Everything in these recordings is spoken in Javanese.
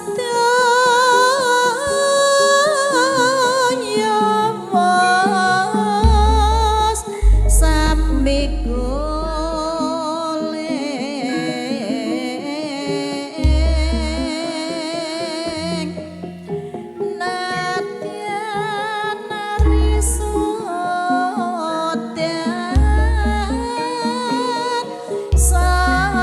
Sedaya wos sami goleng nadyan nari sudan sana.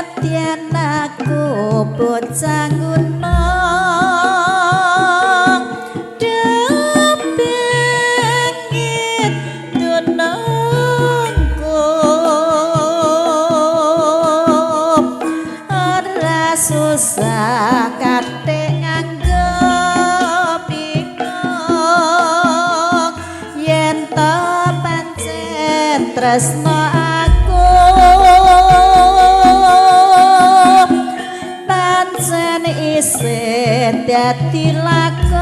Nadyan aku bocah ngono, depengit dunungku, ora susah kate nganggo bingung yen to pancen tresno aku, pancen isih dadi lakon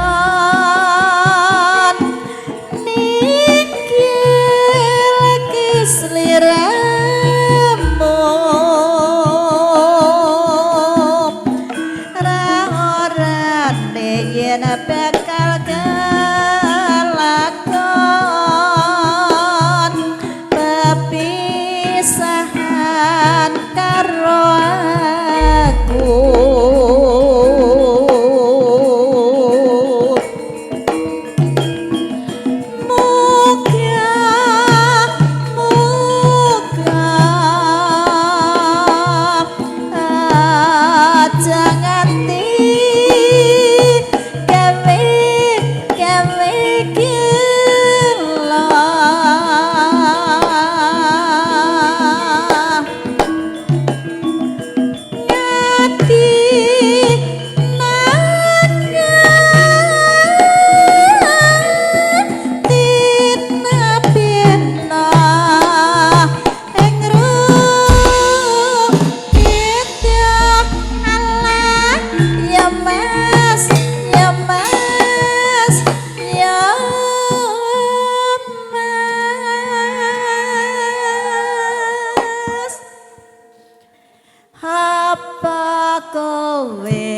ninggal sliramu, ra orane yen bakal kelakon pepisahan karo aku. Muga muga aja nganti gawe gawe gila, ngati tina ing rupiah. Allah ya Mas, ya Mas, ya Mas, apa kowe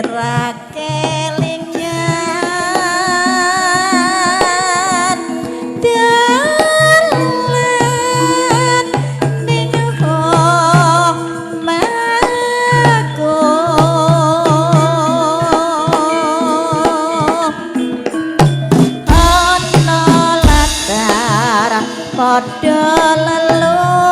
ra kelingan dalan ning omahku, ana latar padha lelungguhan.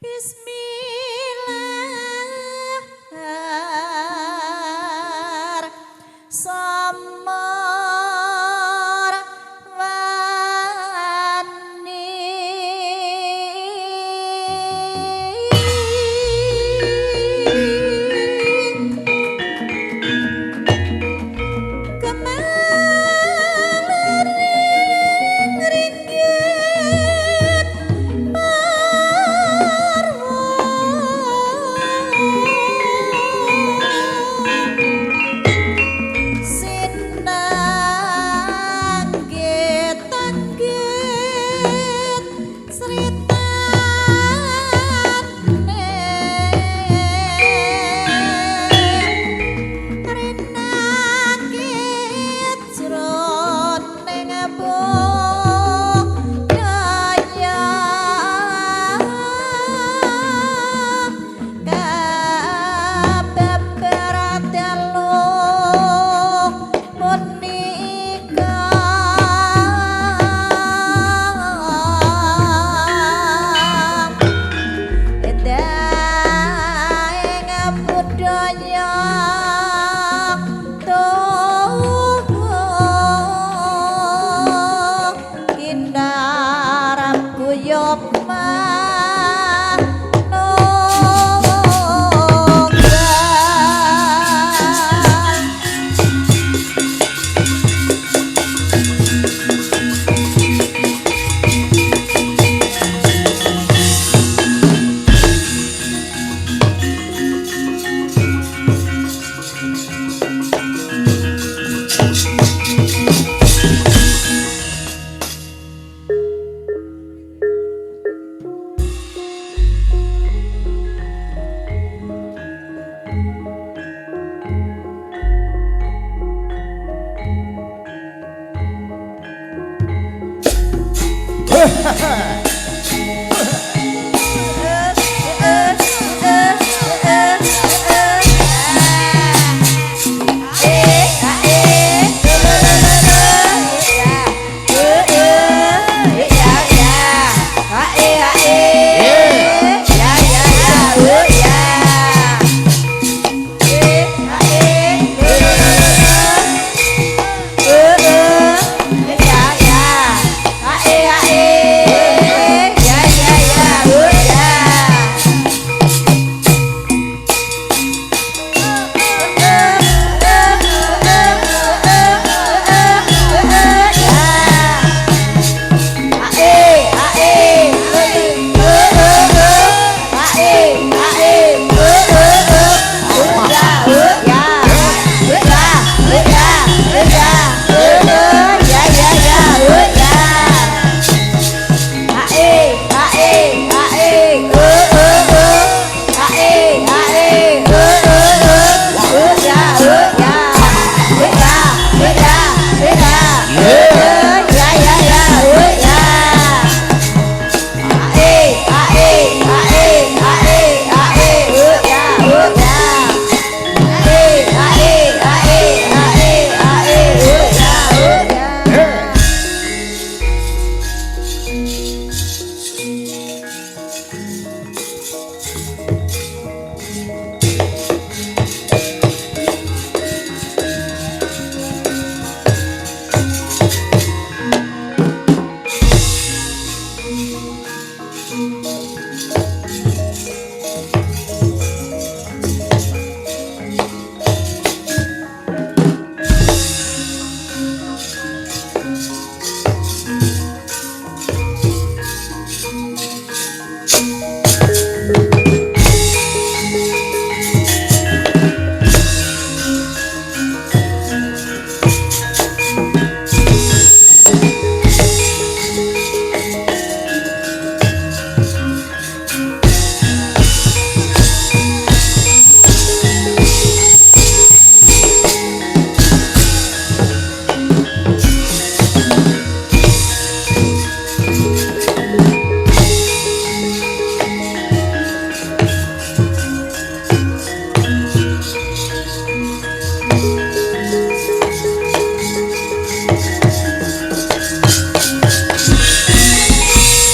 Bismillah samar wani kemalaring ringgit marwa sinanggit tanggit sritane rinakit jroning budaya kabeber dalu punika edaing budaya tuhu kinarap guyub manunggal.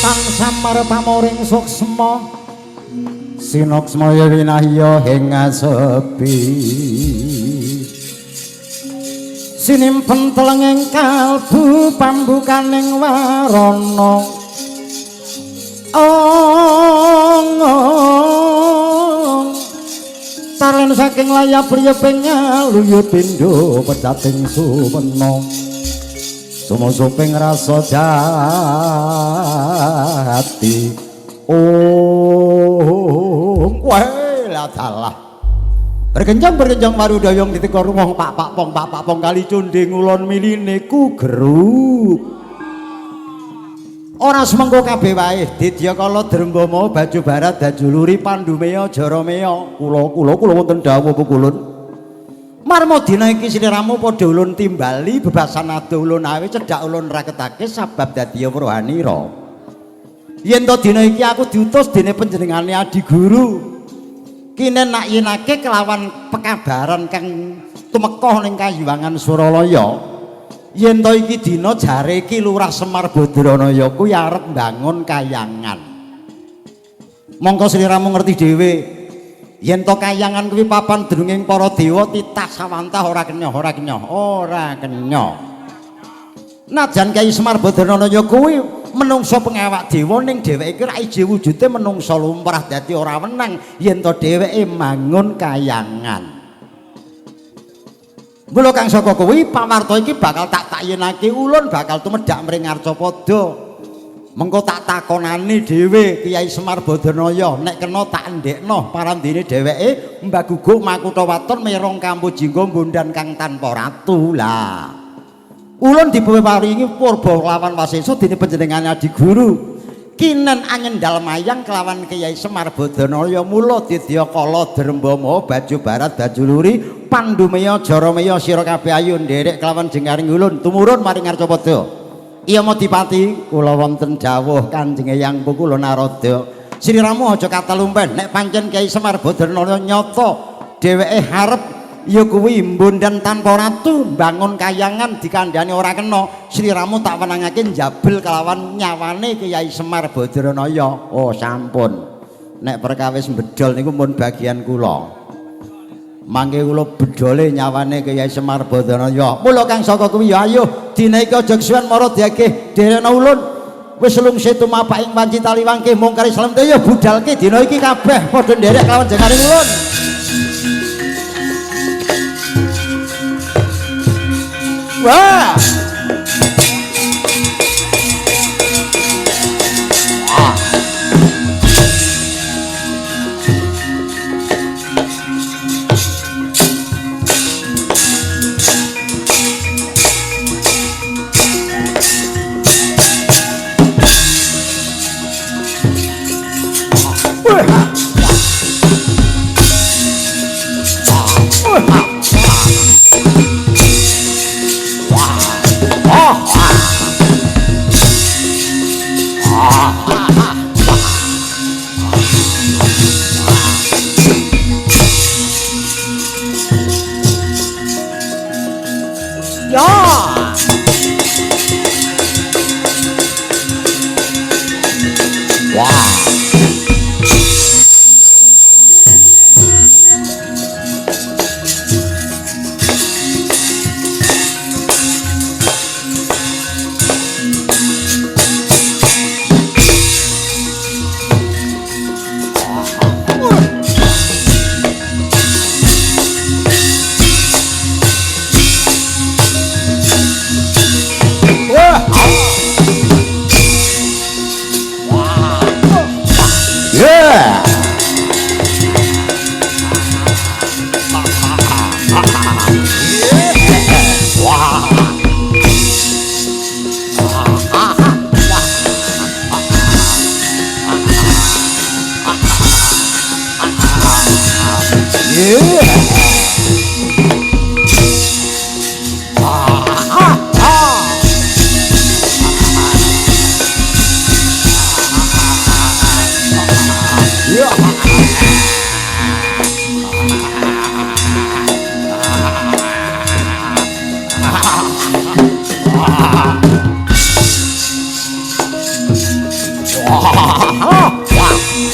Tang samar pamoring suksma Sinoksmaya winahya ing asepi. Sinimpen telenging kalbu pambukaning warana. Ong tarlen saking layap priyeping aluyu pindho pecating suwena. Sumosoping rasa jati. Oh, wah lah dalah. Berkencang-berkencang marudayong diteka rumah pak pak pong pak pak pong kali cundhe ngulon miline ku geruk. Ora semengko kabeh wae didya kala Drembama baju barat dajuluri Pandumeya Jarameya kula kula kula wonten dawuh pukulun. Marma dina iki sliramu padha ulun timbali bebasan ado ulun awe cedhak ulun raketake sabab dadi rohanira. Yen to dina iki aku diutus dene panjenengane Adi Guru. Kinen nak yenake kelawan pekabaran kang tumeka ning Kayuwangan Suralaya. Yen to iki dina jare Ki Lurah Semar Badranaya kuwi arep mbangun kayangan. Mongko sliramu ngerti dhewe yen to kayangan kuwi papan drunging para dewa titah sawantah ora kenya ora kenya ora kenya. Najan Kyai Semar Badranaya kuwi menungsa pengawak dewa ning dheweke iki ra ije wujude menungsa lumrah dadi ora wenang yen to dheweke mangun kayangan. Mula kang saka kuwi pawarta iki bakal tak takyenake ulun bakal tumedhak mring Arcapada. Mengko tak takonane dhewe Kyai Semar Badranaya nek kena tak endhekno parandene dheweke mbaguguk makutha waton merong kampu jingga bondan kang tanpa ratu. Lah ulun diparingi purba lawan wasesa dene panjenengane Adi Guru. Kinen anyendal mayang kelawan Kyai Semar Badranaya mula didya kala Drembama baju barat bajuluri Pandumeya Jarameya sira kabeh ayo nderek kelawan jengaring ulun tumurun maring Arcapada. Iya Madipati kula wonten dawuh Kanjeng Eyang kula Narada. Sliramu aja katalumpen nek pancen Kyai Semar Badranaya nyata dheweke harep ya kuwi mbondan tanpa ratu mbangun kayangan dikandhane ora kena sliramu tak wenangake njabel kelawan nyawane Kyai Semar Badranaya. Oh sampun nek perkawis bedol niku mun bagian kula mangke kula bedole nyawane Kyai Semar Badranaya. Mula kang saka kuwi ya ayo dina iki aja kesuwen mara diagih dherena ulun wis lungse tumapak ing wanci taliwangke mungkari salam ya budalke dina iki kabeh padha nderek kelawan jengare ulun. Wah.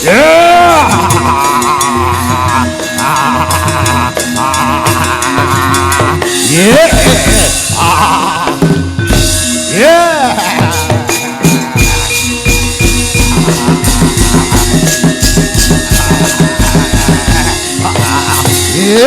Yeah! Yo.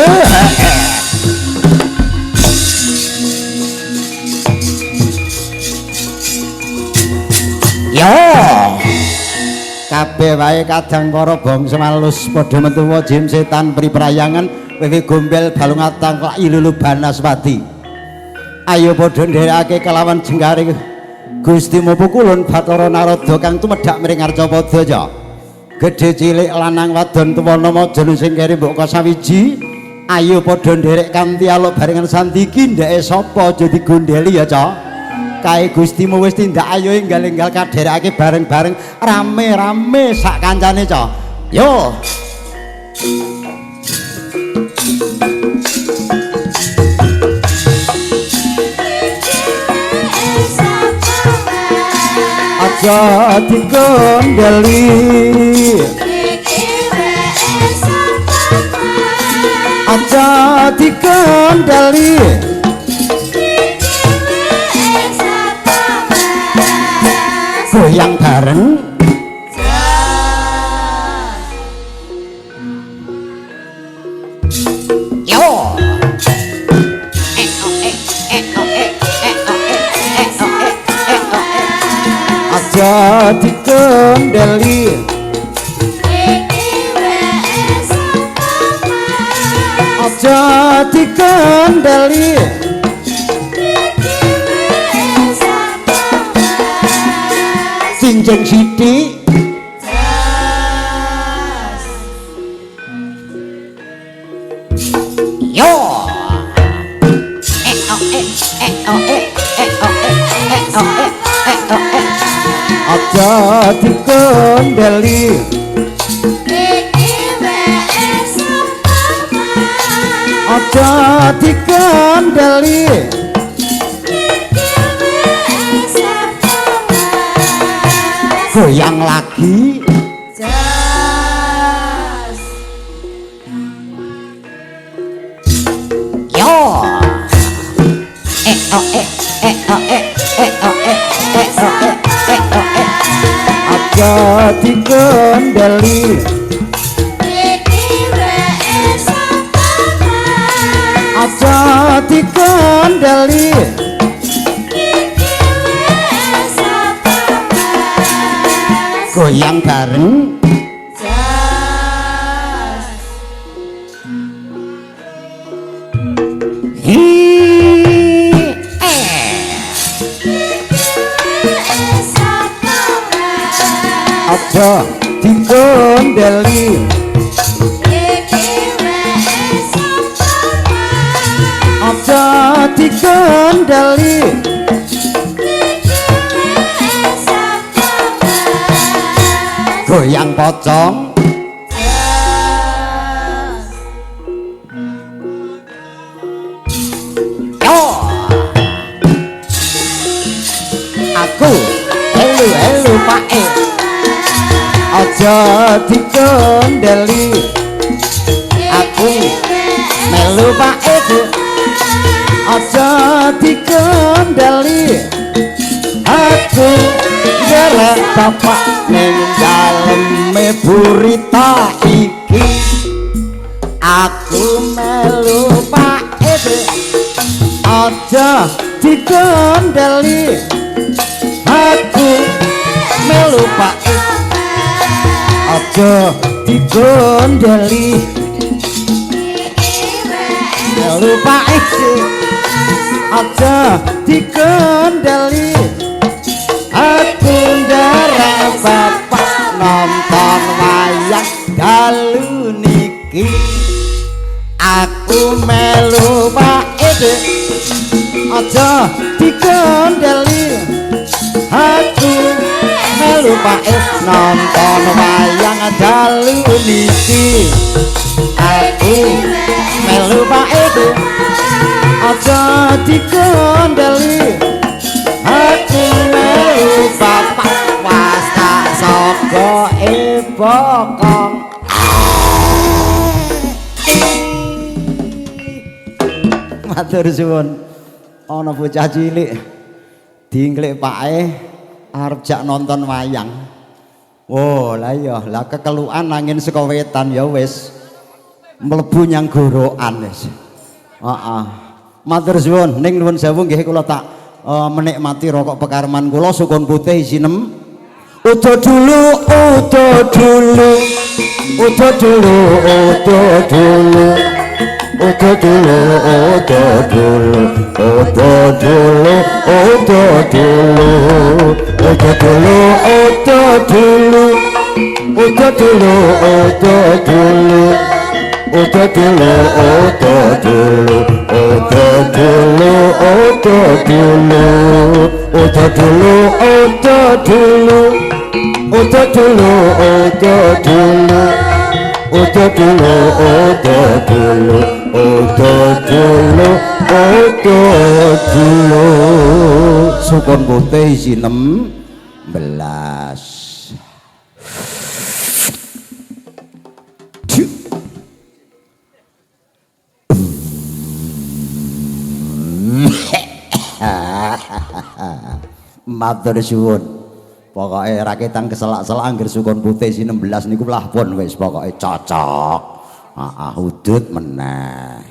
Kabeh wae kadang para bangsa malus padha metu jim setan priprayangan wewe gombel balung atang klak ilulu banaspati. Ayo padha nderekake kelawan jenggare Gusti Mupukulun Bathara Narada kang tumedhak mring Arcapada ya. Gedhe cilik lanang wadon tuwa nama jenu sing keri mbok sawiji. Ayo padha nderek kanthi aluk barengan sandiki ndeke sapa aja digondeli ya, Cak. Kae Gustimu wis tindak ayo enggal-enggal kaderekake bareng-bareng rame-rame sak kancane, Cak. Yo. Aja digondeli. Aja digondeli. Goyang bareng. Yo. Aja digondeli. Aja digondeli. Cincin sithik. Yo. Aja digondeli. Aja digondeli. Goyang lagi. Yo. Aja digondeli. Aja digondeli. Goyang bareng. Aja digondeli. Aja digondeli. Goyang pocong. Yo. Aku elu elu pae. Aja digondeli. Aku melu pae Bu. Aja digondeli. Aku nderek bapak ning daleme burita iki. Aku melu pake Bu. Aja digondeli. Aku melu pake. Aja digondeli. Melu pake. Aja digondeli. Aku nderek bapak nonton wayang dalu niki. Aku melu pake. Aja digondeli. Aku melu pake nonton wayang dalu niki. Aku melu pake. Aja digondeli. Aku melu bapak was tak sogoke bokong. Matur suwun. Ana bocah cilik dingklik pake arep jak nonton wayang. Oh, lah iya, lah kekelukan angin saka wetan ya wis. Mlebu nyang gorokan wis. Heeh. Matur suwun ning nuwun sewu nggih kula tak menikmati rokok pekarman kula sukun putih isi 6. Udo dulu, udo dulu. Udo dulu, udo dulu. Udo dulu, udo dulu. Udo dulu, udo dulu. Udo dulu, udo dulu. Udo dulu, udo dulu. Udo dulu, udo dulu. Udo dulu, udo dulu. Udo dulu, udo dulu. Udo dulu, udo dulu. Udo dulu, udo dulu. Udo dulu, udo dulu. Sukun putih isi 16. Matur suwun. Pokoke raketan keselak-selak angger sukun putih isi 16 niku lah pun wis pokoke cocok. Heeh, udut meneh.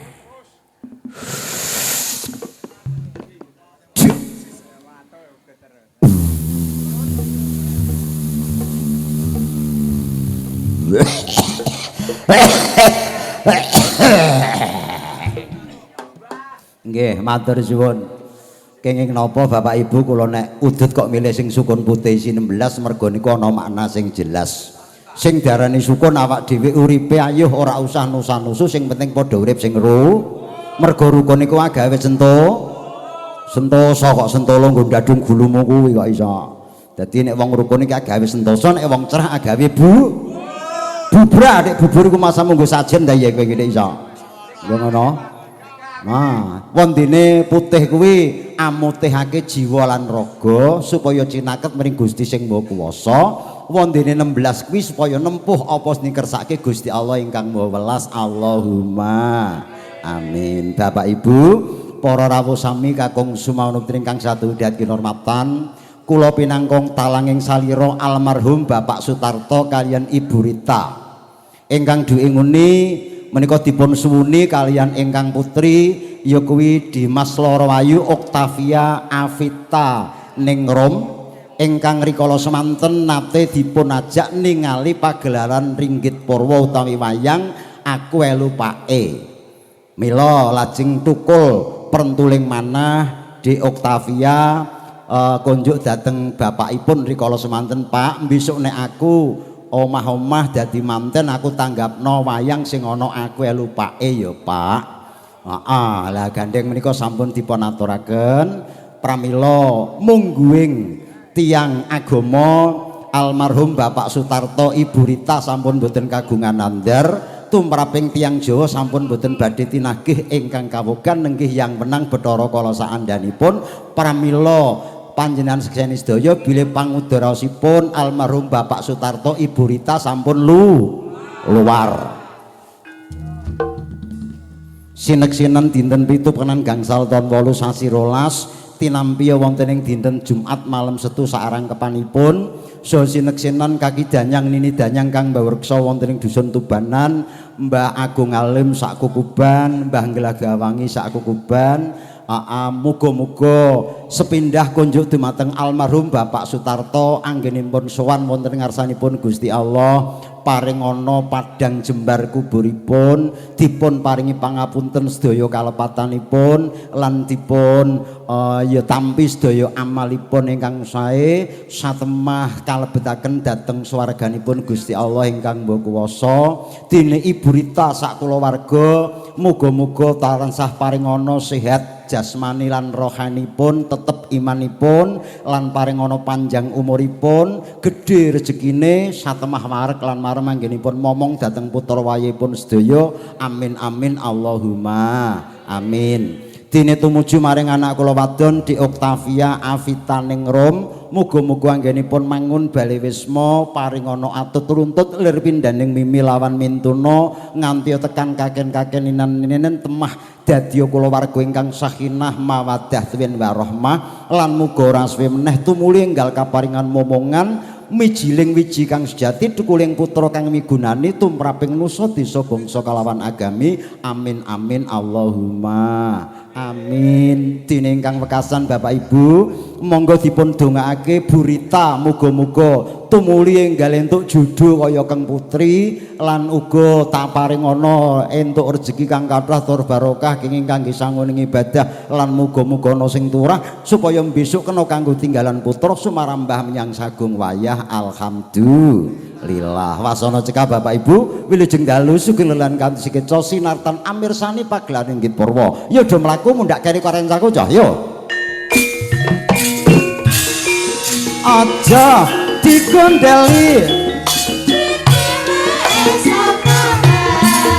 Nggih, matur suwun. Kenging napa Bapak Ibu kula nek udut kok milih sing sukun putih isi 16 mergo niku ana makna sing jelas. Sing diarani sukun awak dhewe uripe ayuh ora usah nusa-nusu sing penting padha urip sing ru. Mergo rukun niku agawe sentosa kok sentolo nggo ndadung gulumu kuwi kok iso. Dadi nek wong rukun iki agawe sentosa, nek wong cerah agawe bubra. Nek bubur iku masamu nggo sajen ta ya kowe ngene iso. Ya ngono. Nah, wondene putih kuwi amutihake jiwa lan raga supaya cinaket mring Gusti sing Maha Kuwasa. Wondene 16 kuwi supaya nempuh apa sing dikersake Gusti Allah ingkang Maha Welas. Allahumma amin. Bapak Ibu, para rawuh sami kakung sumanutri ingkang satuhu kinurmatan, kula pinangkung talanging salira almarhum Bapak Sutarto kaliyan Ibu Rita. Ingkang duwe nguni menika dipun suwuni kaliyan ingkang putri ya kuwi Dimas Lorowayu Octavia Avita Ningrum ingkang rikala semanten nate dipun ajak ningali pagelaran ringgit purwa utawi wayang Aku Elu Pake. Mila lajeng tukul prentuling manah di Octavia konjuk dhateng bapakipun rikala semanten, Pak, besok nek aku omah-omah dadi manten aku tanggapno wayang sing ana Aku Elu Pake ya Pak. Heeh, lah gandeng menika sampun dipun aturaken pramila mungguing tiyang agama almarhum Bapak Sutarto Ibu Rita sampun boten kagungan nandar tumraping tiyang Jawa sampun boten badhe tinagih ingkang kawogan nenggih yang menang Bathara Kala saandhanipun. Pramila panjenengan sekseni sedaya bilih pangudaraosipun almarhum Bapak Sutarto Ibu Rita sampun luar. Sineksinen dinten 7 penan gangsal taun 8 sasi 12 tinampiya wonten ing dinten Jumat malam Setu saarangkepanipun saha sineksinan kaki danyang nini danyang kang mbawreksa wonten ing dusun Tubanan, Mbah Agung Alim sak kukuban, Mbah Nglagawangi sak kukuban. Muga-muga sepindah kunjuk dumateng almarhum Bapak Sutarto anggenipun sowan wonten ngarsanipun Gusti Allah, paringana padang jembar kuburipun, dipun paringi pangapunten sedaya kalepatanipun lan dipun ya tampi sedaya amalipun ingkang sae satemah kalebetaken dhateng swarganipun Gusti Allah ingkang Maha Kuwasa. Dene Ibu Rita sak kulawarga muga-muga tansah paringana sehat jasmani lan rohanipun, tetep imanipun lan paringana panjang umuripun, gedhe rezekine, satemah wareg lan marem anggenipun momong dhateng putra wayahipun sedaya. Amin amin Allahumma amin. Dene tumuju maring anak kula wadon di Octavia Avita Ningrum, muga-muga anggenipun mangun bale wisma paringana atut runtut lir pindhaning mimi lawan mintuna nganti tekan kaken-kaken inan-ninen temah dadi kulawarga ingkang sakinah mawaddah tuwin warahmah lan muga ora suwe meneh tumuli enggal kaparingan momongan. Mijiling wiji kang sejati thukuling putra kang migunani tumraping nusa desa bangsa kalawan agami. Amin amin Allahumma amin. Dene ingkang wekasan Bapak Ibu, monggo dipun dongakake Burita muga-muga tumuli enggal entuk judho kaya Keng Putri lan uga taparingana entuk rejeki kang kathah tur barokah kenging kangge sanguning ibadah lan muga-muga ana sing turah supaya besok kena kanggo tinggalan putra sumarambah menyang sagung wayah. Alhamdulillah. Wasana cekap Bapak Ibu, wilujeng dalu sugeng lelan kanthi sekeca sinartan amirsani pagelaran Inggit Purwa. Yo do mlaku mundhak keri karencaku cah yo. Aja digondeli,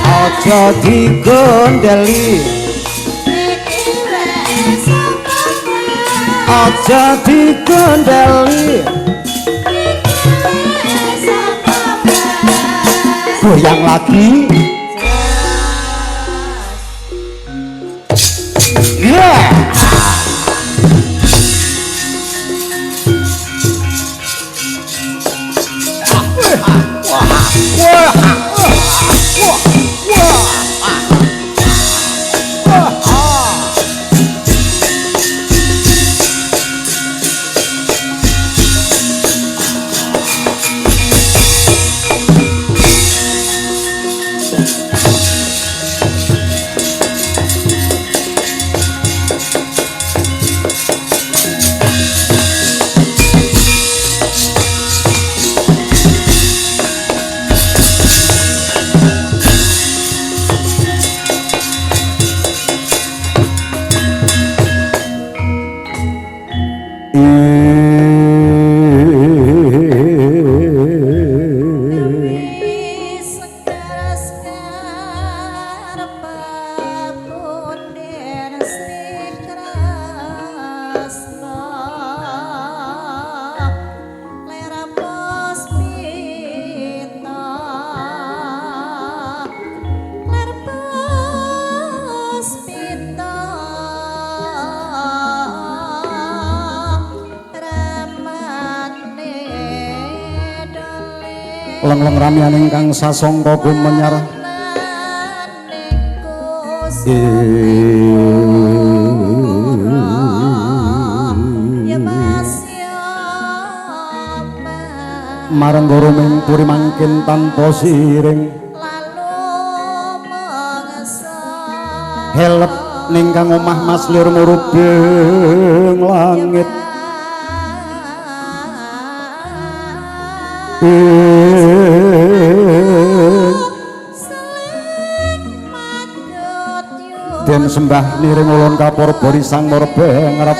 aja digondeli, aja digondeli. Goyang lagi. Yeah. Wah, wah, wah, wah. Leng-leng ramyaning kang sasongko gumenyar marang guru puri mangkin tanpa siring helep ning kang omah Mas Lir murubing langit. Den sembah niring ulun kapurba risang murbe ngrep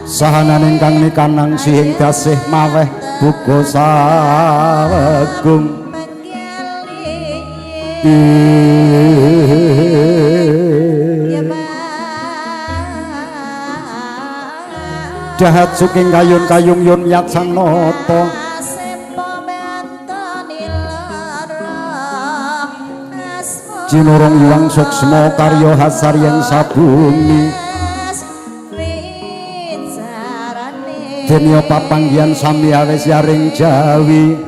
sahanan ingkang nikanang sihing dasih maweh buka sawegung. Dahat suking kayun kayung yun yat sang nata jinurung yuang suksma karya hasar yang sabumi denya papanggihan sami awis yaring jawi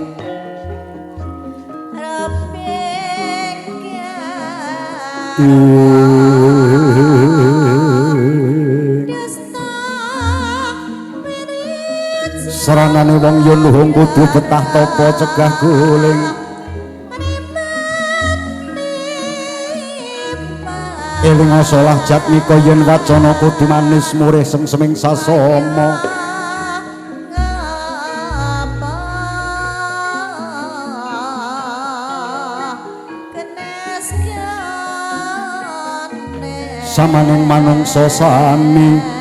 seranane wong yun luhung kudu betah tapa cegah guling eling salah jatmika yen wacana kudu manis murih sengseming sasama samaning manungsa sami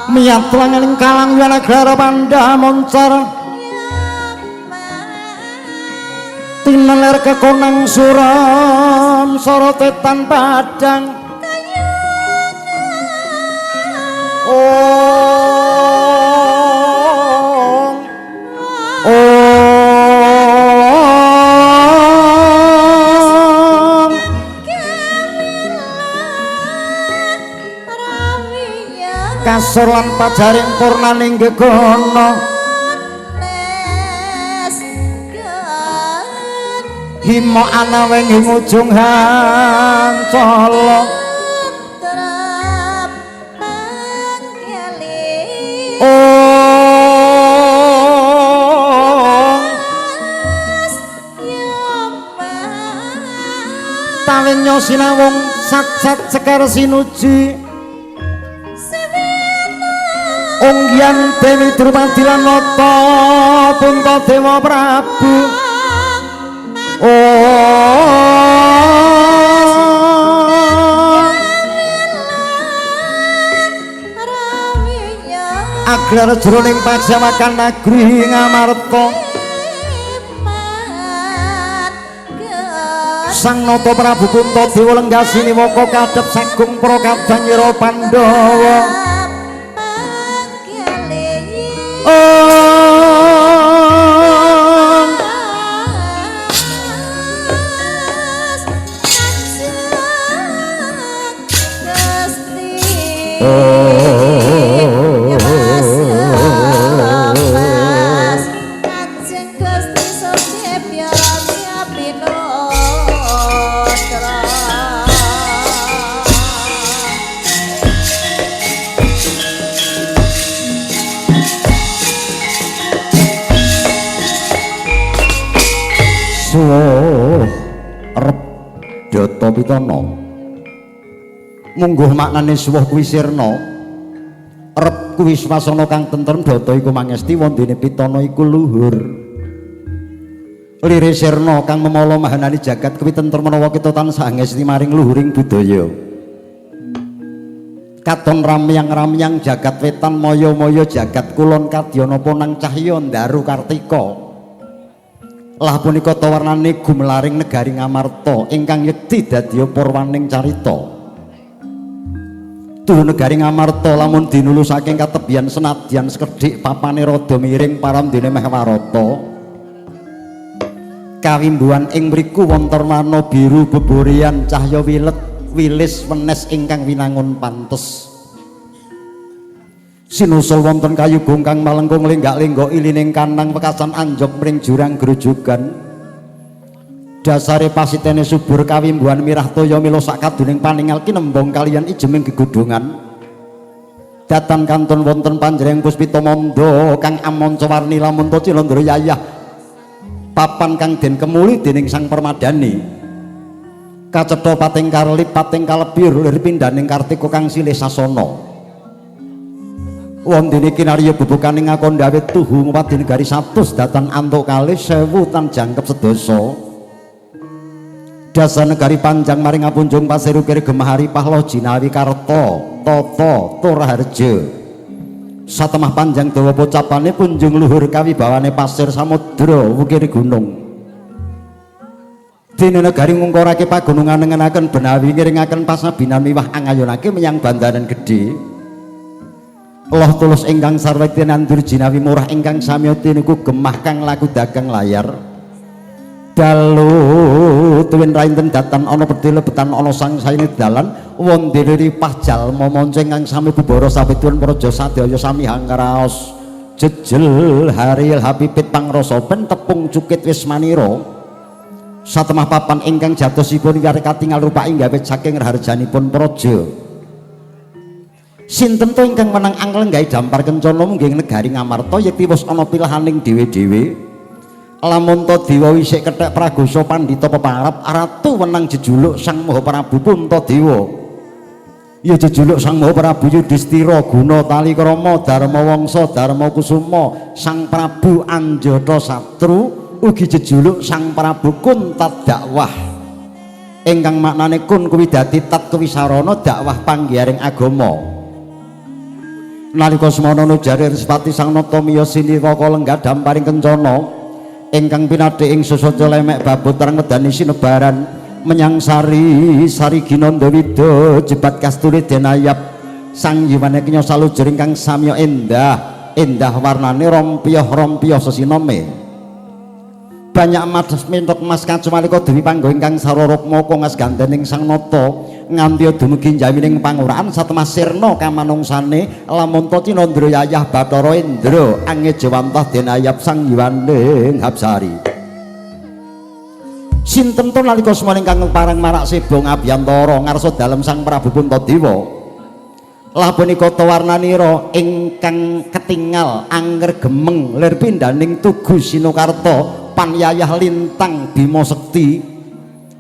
miyat langaning kalang wanagara pandha moncar tineler kekonang suram sorote tanpa padang ong ong. Kasur lan pajaring purnaning gegana hima anaweng ing ujung hancala tawenya sinawung sat-sat sekar sinuji unggian Dewi Drupadi lan Nata Puntadewa Prabu. Aglar jroning pajawakan negeri Ngamarta Sang Nata Prabu Puntadewa lenggah siniwaka kadhep sagung para kadang Pandhawa. Pitana mungguh maknane suwuh kuwi sirna, rep kuwi swasana kang tentrem, data iku mangesti wondene pitana iku luhur. Lire sirna kang memala mahanani jagat kuwi tentrem menawa kita tansah ngesti maring luhuring budaya. Katon ramyang-ramyang jagat wetan, maya-maya jagat kulon, kadya napa nang cahya ndaru kartika. Lah punika tawarnane gumelaring negari Ngamarta ingkang yekti dadiya purwaning carita. Tuhu negari Ngamarta lamun dinulu saking katebian senadyan sekedhik papane rada miring paramdene meh warata. Kawimbuhan ing mriku wonten warna biru beborian cahya wilet wilis wenes ingkang winangun pantes. Sinusul wonten kayu gongkang malengkung lenggak-lenggok ilining kanang wekasan anjog mring jurang grojogan. Dasare pasitene subur kawimbuhan mirah toya mila sakaduning paningal kinembong kaliyan ijeming gegodhongan. Datan kantun wonten panjenengan puspita manda kang amanca warni lamun ta Cilandra yayah papan kang den kemuli dening Sang Permadani. Kacetha pating karlip pating kalebir lir pindhaning kartika kang silih sasana. Wondene kinarya bubukane ngakondhawe tuhu ngwadi negari 100 datan antuk kalih 1000 tan jangkep sedasa. Dasar negari panjang maring ngapunjung pasir ukir gemahari pahloh jinawi karta tata turaharja. Satemah panjang dawa pocapane punjung luhur kawibawane pasir samudra wukir gunung. Dene negari ngungkorake pagunungan nengenaken benawi ngiringaken pasabinan miwah angayunake menyang bandaran gedhe. Allah tulus ingkang sarwekti nandur jinawi murah ingkang samyoti niku gemah kang laku dagang layar. Dalu tuwin rainten datan ana pedhe lebetan ana sangsayane dalan wondene ripah jalma manca ingkang sami bubara sabituan praja sadaya sami hangraos jejel haril habibit pangrasa pen tepung cukit wismanira. Satemah papan ingkang jatosipun wiyar katingal rupa ing gawe saking raharjanipun praja. Sinten to ingkang menang anglenggahi dampar kencana munggih negari Ngamarta yekti wis ana pilihaning dhewe-dhewe. Lamun ta dewa isih kethek pragosa pandhita peparap ratu wenang jejuluk Sang Maha Prabu Puntadewa. Ya jejuluk Sang Maha Prabu Yudhistira Guna Talikrama Dharma Wangsa Dharma Kusuma Sang Prabu Anjata Satru ugi jejuluk Sang Prabu Kuntat Dakwah. Ingkang maknane kun kuwi dadi tat kuwi sarana dakwah panggiyaring agama. Nalika semana jare Respati Sang Nata miyos siniwaka lenggah damparing kencana ingkang pinadhe ing susaca lemek babut terang medani sinebaran menyang sari sari ginanda wida jebat kasturi denayap sang yiwane kenya salujur ingkang samya endah endah warnane rompioh-rompioh sesinome. Banyak mas mintok mas kacumalika dewi panggo ingkang sarwa rukma kongas gandening Sang Nata Nganti dumugi jamining panguraan satemah sirna kamanungsane lamun ta Cinandra yayah Bathara Indra angejewantah den ayap Sang Yuwaning Hapsari. Sinten to nalika semana ingkang parang marak seba ngabiyantara ngarsa dalem Sang Prabu Puntadewa. Lah punika warnanira ingkang ketingal anger gemeng lir pindhaning tugu Sinokarta panyayah lintang Bima Sekti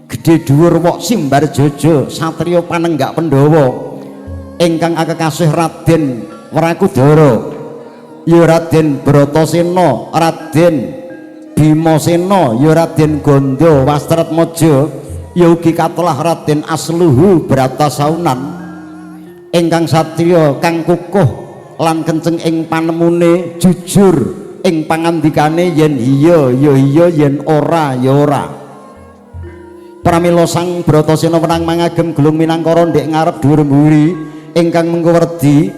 gedhe dhuwur wok simbar jojo satriya panenggak Pandhawa ingkang akekasih Raden Wrakudara ya Raden Bratasena, Raden Bimasena, ya Raden Gandha Wastratmaja, ya ugi katelah Raden Asluhu Bratasaunan ingkang satriya kang kukuh lan kenceng ing panemune, jujur ing pangandikane yen iya ya iya, yen ora ya ora. Pramila Sang Bratasena wenang mangagem gulung minangkara ndek ngarep dhuwur mburi ingkang mengko werdi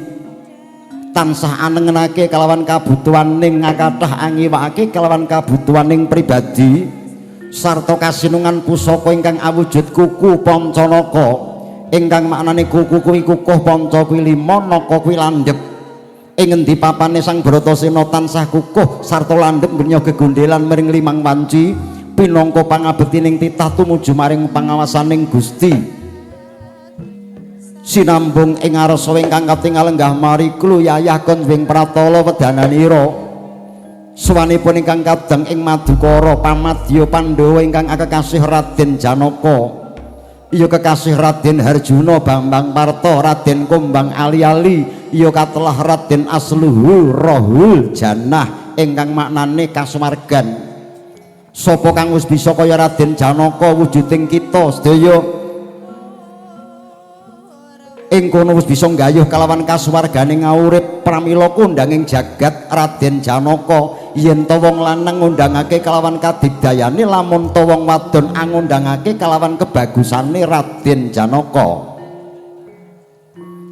tansah anengenake kalawan kabutuhaning ngakathah angiwakake kalawan kabutuhaning pribadi sarta kasinungan pusaka ingkang awujud kuku pancanaka ingkang maknane kuku kuwi kukuh, panca kuwi lima, naka kuwi landhep. Ing ngendi papane Sang Bratasena tansah kukuh sarta landhep mbenya gegondelan maring limang wanci pinangka pangabektining titah tumuju maring pangawasaning Gusti. Sinambung ing ngarsa ingkang katingal lenggah mariklu yayah konwing pratala wedananira suwanipun ingkang kadang ing Madukara pamadya Pandhawa ingkang akekasih Raden Janaka, iya kekasih Raden Harjuna Bambang Parta, Raden Kumbang Ali-ali, iya katelah Raden Asluhu Rohul Janah ingkang maknane kasuwargan. Sapa kang wis bisa kaya Raden Janaka wujuding kita sedaya ing kono wis bisa nggayuh kalawan kasuwargane ngaurip. Pramila kondanging jagat Raden Janaka yen ta wong lanang ngundangake kalawan kadigdayane, lamun ta wong wadon angundangake kalawan kebagusane Raden Janaka.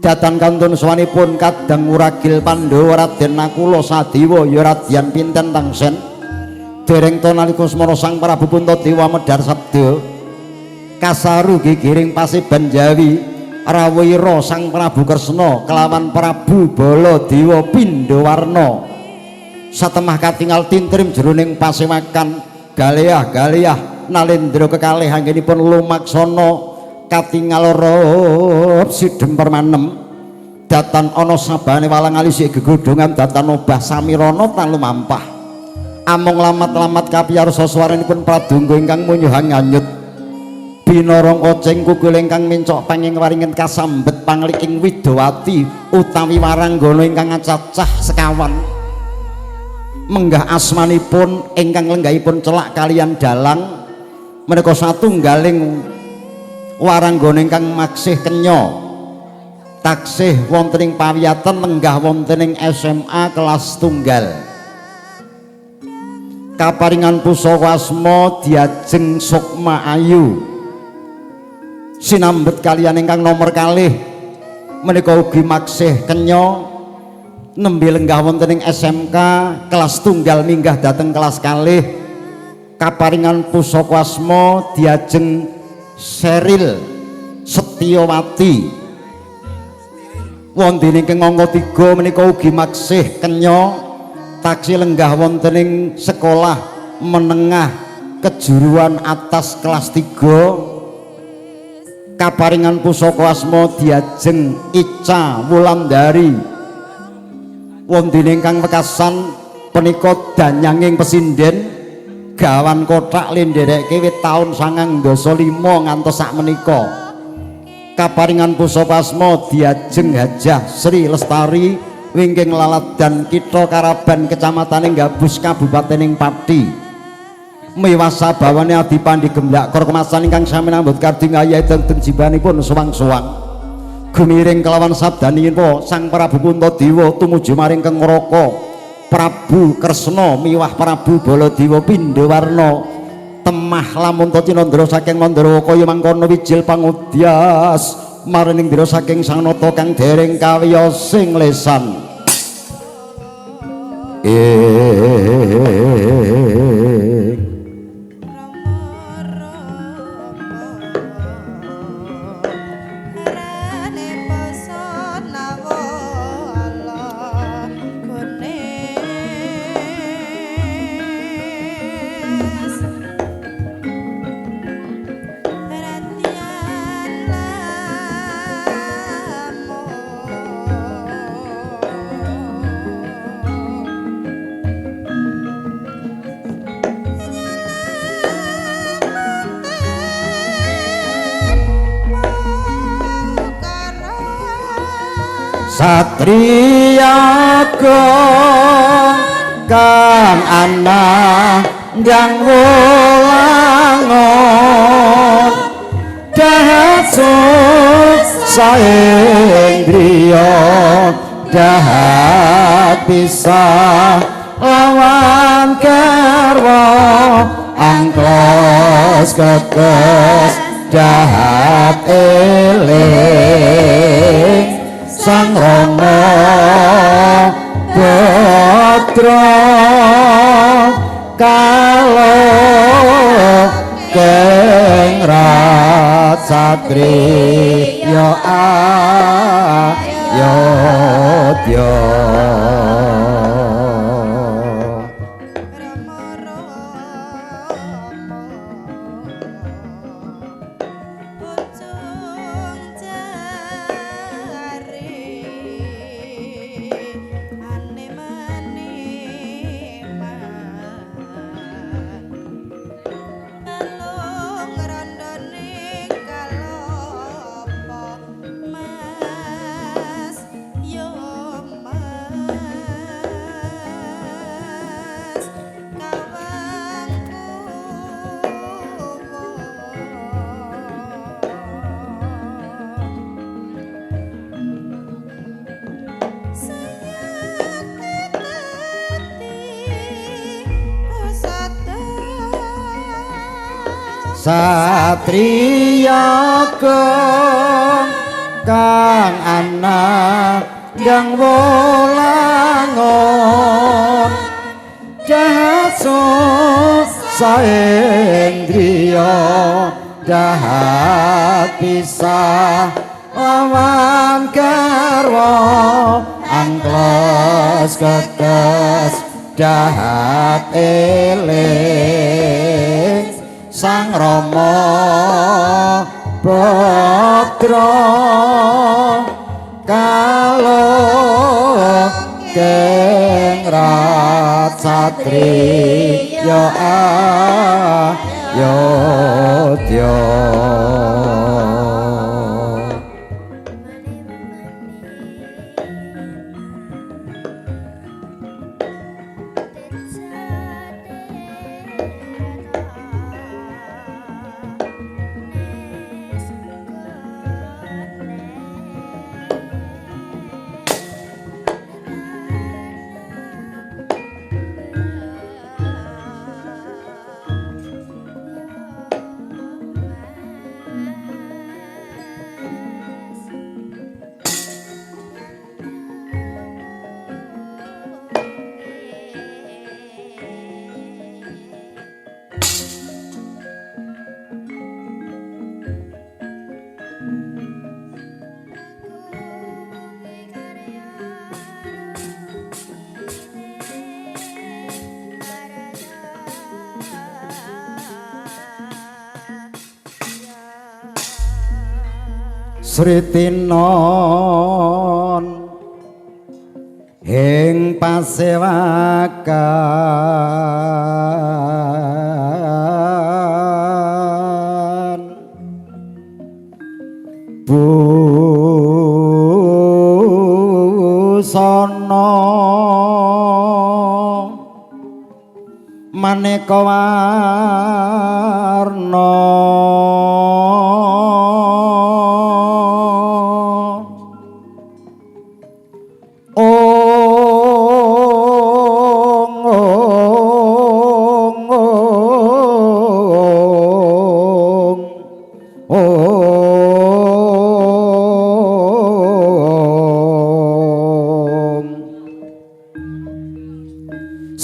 Datan kantun suwanipun kadang wuragil Pandhawa Raden Nakula Sadewa ya Radyan Pinten Tangsen dereng ta nalika semana Sang Prabu Puntadewa medhar sabda kasaru gigiring paseban Jawi rawira Sang Prabu Kresna kelawan Prabu Baladewa Pindhawarna satemah katingal tintrim jroning pasewakan galeah-galeah nalendra kekalih anggenipun lumaksana katingal rob sidhem permanem datan ana sabane walang alisik gegodhongan datan obah samirana tan lumampah among lamat-lamat kapiyarsa swaranipun pradonga ingkang munyuhang nganyut binorong oceng kukul ingkang mencok panging waringin kasambet pangliking widowati utawi waranggana ingkang cacah sekawan menggah asmanipun ingkang lenggahipun celak kalian dalang menika satunggaling waranggana ingkang maksih kenya taksih wonten ing pawiyatan lenggah wonten ing SMA kelas tunggal kaparingan pusaka asma Diajeng Sukma Ayu sinambet kalian ingkang nomor kalih menika ugi maksih kenya nembe lenggah wonten ing SMK kelas tunggal minggah dhateng kelas kalih kaparingan pusaka asma Diajeng Seril Setiawati wonten ingkang angka 3 menika ugi maksih kenya taksi lenggah wonten ing sekolah menengah kejuruan atas kelas 3 kaparingan pusaka asma Diajeng Ica Wulandari wonten ingkang wekasan punika danyanging pesinden gawan kothak lindereke wit taun 1905 ngantos sakmenika kaparingan pusaka asma Diajeng Hajah Sri Lestari wingking Laladan Kitha Karaban Kecamatan Gabus Kabupaten Pati miwah sabawane adipandi gemblak kor kemasan ingkang sami nambut kardi ngayahi teng jibanipun suwang-suwang gumiring kelawan sabdanipun Sang Prabu Puntadewa tumuju maring Kengraka Prabu Kresna miwah Prabu Baladewa Pindhawarna temah lamun ta cinandra saking Mandrawaka kaya mangkono wijil pangudyas maring ndira saking Sang Nata kang dereng kawiyosing lesan. Satriya kang ana ndang wulangon dahat saendriya dahat pisah lawan garwa angklos kekes dahat eling Sang Rama Badra kalo keng satriya ayodya. Satriya kang ana ndang wulangon dahat saendriya dahat pisah lawan garwa angklos kekes dahat eling Sang Rama Badra kalo keng satriya ayodya. Sritinon ing pasewakan busana maneka warna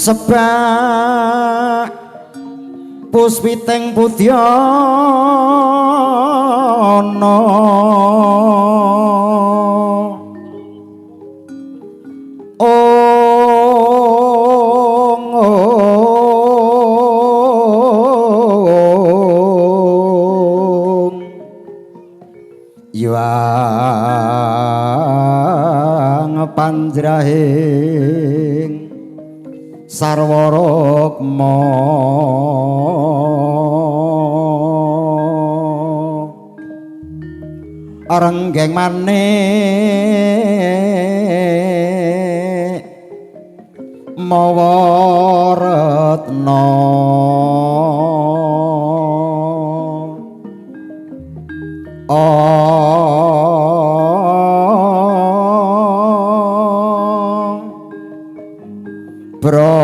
sebab puspiting pudyana ong ong yuang panjrahing sarwa rukma renggeng manik mawa retna bro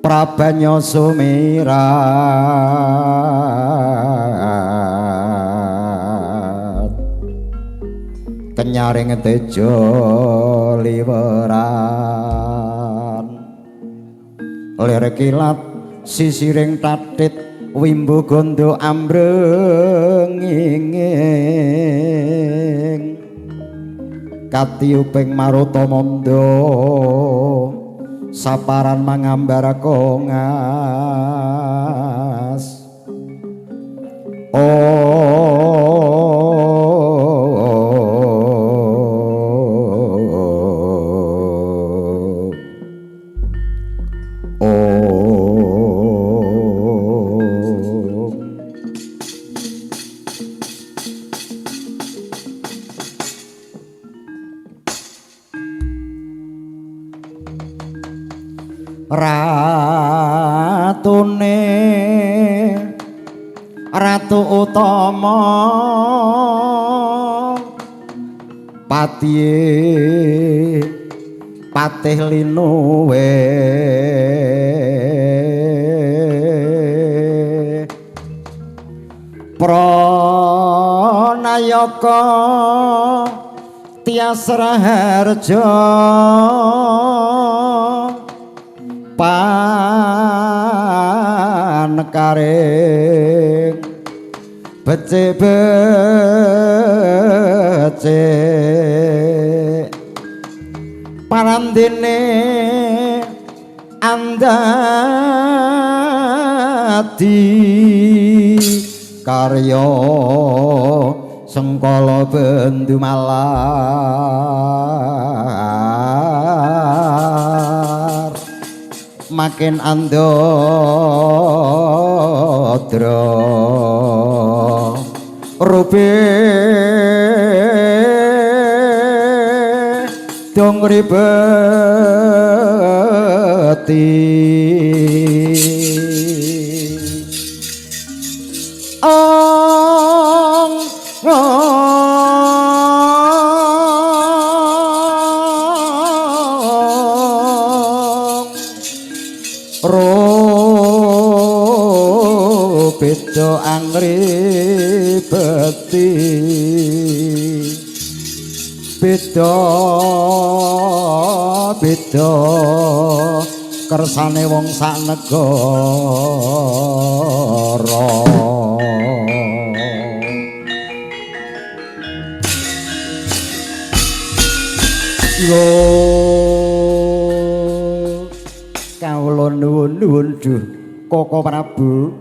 Prabanya sumirat kenyaring tejo liweran lir kilat sisiring tatit wimbu gondo ambrenging katiyuping maruta manda saparan mangambar kongas. Ratune ratu utama patihe patih linuwe pranayaka tias raharja panekaring becik-becik parandene andadi karya sengkala bendu malar makin andodra rupi dong ribeti. Ong beda angribeti beda beda kersane wong sak negara. Yo kawula nuwun duh Koko Prabu,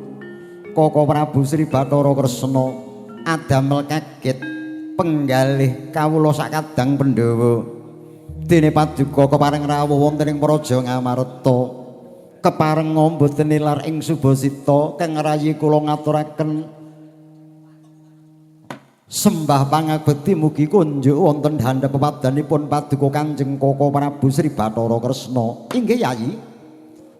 Koko Prabu Sri Bathara Kresna adamel kaget penggalih kawula sakadang Pandhawa. Dene paduka kepareng rawuh wonten ing Praja Ngamarta, kepareng mboten nilar ing Subasita kang rayi kula ngaturaken sembah pangabekti mugi kunjuk wonten handhap pepadanipun paduka Kanjeng Koko Prabu Sri Bathara Kresna. Inggih Yayi.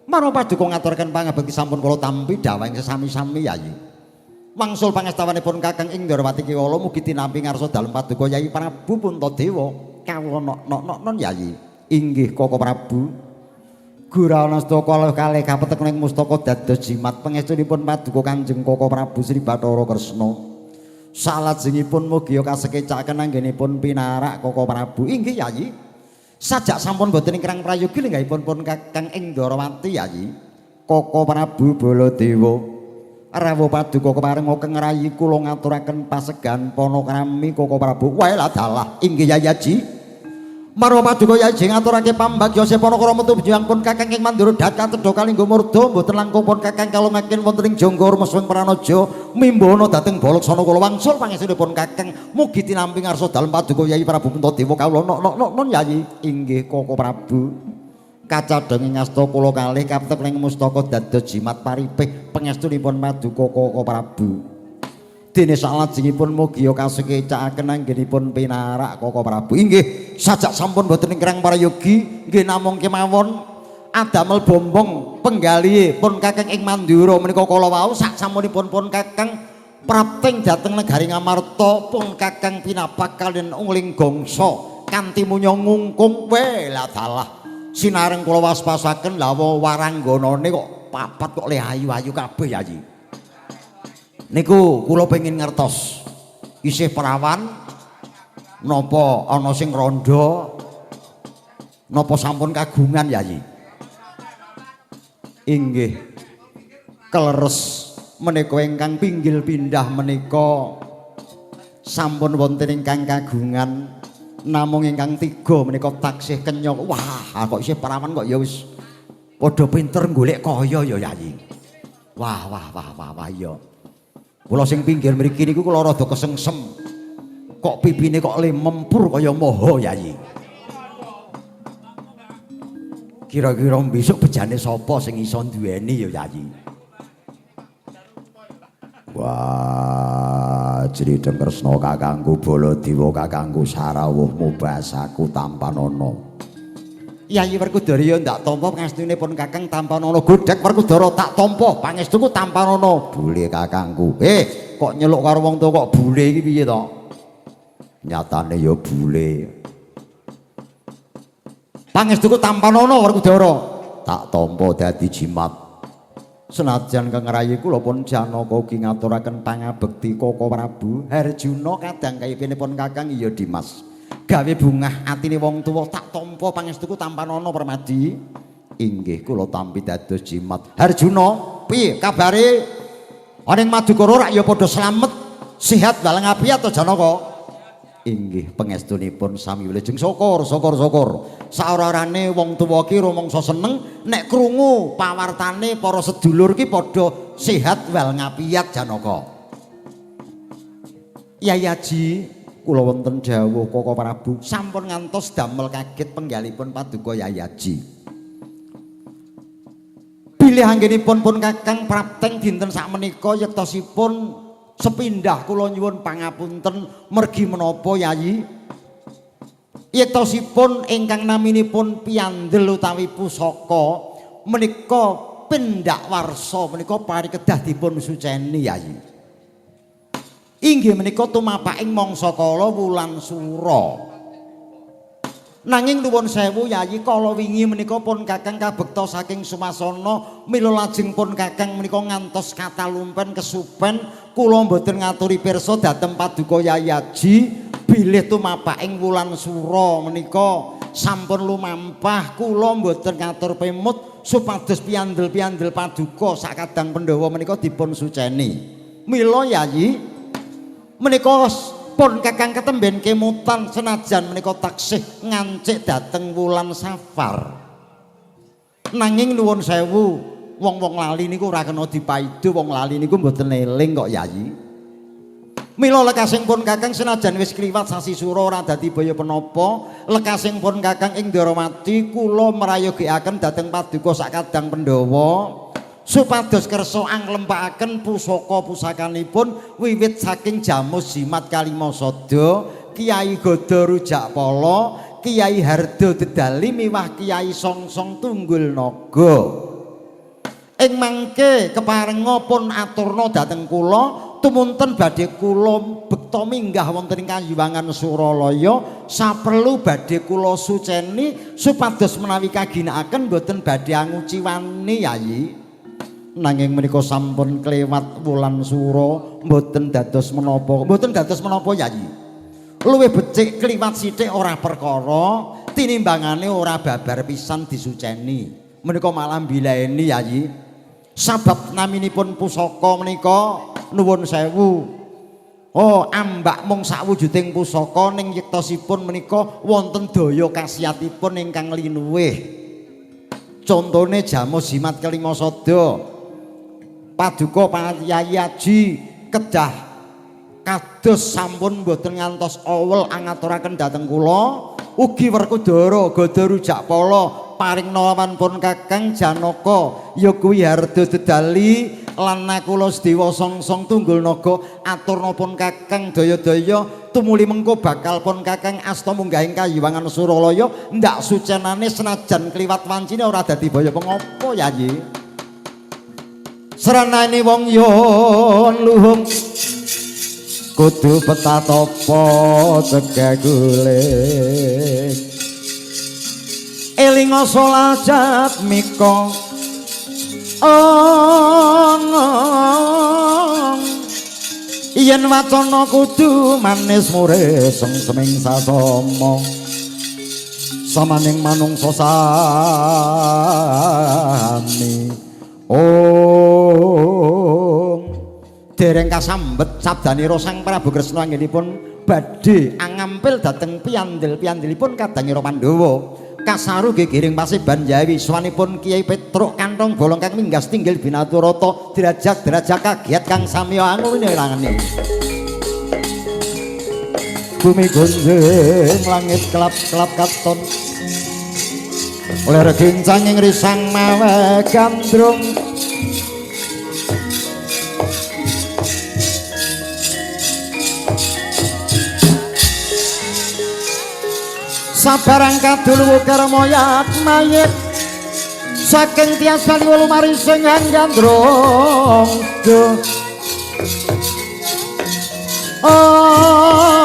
Marang paduka ngaturaken pangabekti sampun kula tampi dawuh sesami-sami Yayi. Wangsul pangastawanipun Kakang Indrawati Kiwala mugi tinampi ngarsa dalem paduka Yayi Prabu Puntadewa. Kawula nok-nok-non Yayi. Inggih Koko Prabu. Gurana staka kalih kapetek ing mustaka dados jimat pangestunipun paduka Kanjeng Koko Prabu Sri Bathara Kresna. Salajengipun mugi kasekecaken anggenipun pinarak Koko Prabu. Inggih Yayi. Sajak sampun boten ingkang prayogi lenggahipun pun Kakang Indrawati Yayi. Koko Prabu Baladewa rawuh paduka kepareng keng rayi kula ngaturaken pasegan panakrami Koko Prabu. Wae dalah inggih Yayi Aji. Marwa paduka Yayi ngaturake pambagya sepana metu pun Kakang ing Mandura dat katedha kalingga murda mboten langkung pun Kakang kalungaken wonten ing jangga rumeswing Pranaja mimbana dhateng Balaksana kula wangsul pangestunipun Kakang mugi tinampi ngarsa dalem paduka Yayi Prabu Puntadewa kawula nok-nok-non Yayi. Inggih Koko Prabu. Kacadhang ing asta kula kalih kaptek ing mustaka dados jimat paripih pangestunipun paduka Koko Prabu. Dene salajengipun mugi kasukecakaken anggenipun pinarak Koko Prabu. Inggih, sajak sampun boten ingkang prayogi, nggih namung kemawon adamel bombong penggalihe pun kakang ing Mandura menika kala wau sak sampunipun pun kakang prapting dhateng negari Ngamarta pun kakang pinapak kaliyan ungling gongso kanthi munya ngungkung we lah dalah sinareng kula waspasaken lawa warangganane kok papat kok le ayu-ayu kabeh Yayi. Niku kula pengin ngertos isih perawan napa ana sing rondo napa sampun kagungan Yayi? Inggih keleres menika ingkang pinggil pindah menika sampun wonten ingkang kagungan namung ingkang tiga menika taksih kenya. Wah kok isih perawan kok ya wis padha pinter golek kaya ya Yayi. Wah wah wah wah wah iya. Kula sing pinggir mriki niku kula rada kesengsem. Kok pipine kok le mempur kaya moho Yayi. Kira-kira besok bejane sapa sing iso duweni ya Yayi. Wah, Jrideng Kresna kakangku Baladewa kakangku sarawuh mubasaku tampanana. Yayi Werkudara ya ndak tampa pangestune pun kakang tampanana. Godhek Werkudara tak tampa pangestuku tampanana. Bule kakangku. Kok nyeluk karo wong tuwa kok bule iki piye to? Nyatane ya bule. Pangestuku tampanana Werkudara. Tak tampa dadi jimat. Senajan kang rayi kula pun Janaka ugi ngaturaken pangabekti Koko Prabu Harjuna kadang kaipinipun kakang iya Dimas. Gawe bungah atine wong tuwa tak tampa pangestuku tampanana Permadi. Inggih kula tampi dados jimat. Harjuna, piye kabare? Ana ing Madukara rak ya padha slamet, sehat walang afiat to Janaka? Inggih pangestunipun sami wilujeng syukur syukur syukur. Saora-orane wong tuwa ki rumangsa seneng nek krungu pawartane para sedulur ki padha sehat wal ngapiat Janaka. Yai Aji, kula wonten dawuh Koko Prabu sampun ngantos damel kaget penggalipun paduka Yai Aji. Bilih anggenipun pun kakang prapteng dinten sakmenika yektosipun sepindah kula nyuwun pangapunten mergi menapa Yayi? Yektosipun ingkang naminipun piyandel utawi pusaka menika pendak warsa menika parikedah dipun suceni Yayi. Inggih menika tumapaking mangsa kala wulan sura. Nanging nuwun sewu Yayi, kala wingi menika pun kakang kabekta saking sumasana mila lajeng pun kakang menika ngantos katalumpen kesupen kula mboten ngaturi pirsa dhateng paduka Yayi Aji bilih tumapaking wulan sura menika sampun lumampah kula mboten ngatur pemut supados piyandel-piyandel paduka sakadang Pandhawa menika dipun suceni. Mila Yayi menika pun kakang ketemben kemutan senajan menika taksih ngancik dhateng wulan Safar. Nanging nuwun sewu, wong-wong lali niku ora kena dipaido, wong lali niku mboten eling kok Yayi. Mila lekasing pun kakang senajan wis kliwat sasi sura ora dadi baya penapa, lekasing pun kakang ing Ndarawati kula mrayogikaken dhateng paduka sakadang Pandhawa supados kersa anglempakaken pusaka pusakanipun wiwit saking Jamus Jimat Kalimasada, Kiai Gada Rujakpala, Kiai Hardo Dedali miwah Kiai Songsong Tunggul Naga. Ing mangke keparenga pun aturna dhateng kula tumunten badhe kula bekta minggah wonten ing Kayuwangan Suralaya saperlu badhe kula suceni supados menawi kaginakaken boten badhe anguciwani Yayi. Nanging menika sampun klewat wulan sura mboten dados menapa, mboten dados menapa Yayi. Luwih becik kliwat sithik ora perkara tinimbangane ora babar pisan disuceni. Menika malah mbilaeni Yayi. Sabab naminipun pusaka menika nuwun sewu. Oh, ambak mung sakwujuding pusaka ning yektosipun menika wonten daya khasiatipun ingkang linuwih. Contone Jamus Jimat Kalimasada. Paduka Yai Aji kedah kados sampun mboten ngantos awel angaturaken dhateng kula. Ugi Werkudara Gada Rujakpala paring nawan pun kakang Janaka ya kuwi Hardo Dedali Lan nakula Sedewa Songsong Tunggul Naga aturna pun Kakang daya-daya tumuli mengko bakal pun Kakang asta munggahing kayiwangan Suralaya ndak sucenane senajan kliwat wancine ora dadi baya pengopo Yayi. Srenane wong yon luhung kudu petatopo cegah guling elinga salat mika ong yen wacana kudu manis mure sengseming sasama samaning manungsa sami. Om dereng kasambet sabdanira Sang Prabu Kresna anggenipun badhe angampil dhateng piyandel-piyandelipun kadangira Pandhawa. Kasaru gegiring paseban Jawi swanipun Kiai Petruk kantong bolong kang minggas tinggil binaturata derajat-derajat kagiat kang samya anguwinirangene. Bumi gonjing langit kelap-kelap katon oleh regincang ing risang mawe gandrung sabarang kadul wukir moyak mayit saking tias bali wolu mari sing gandrung duh. Oh.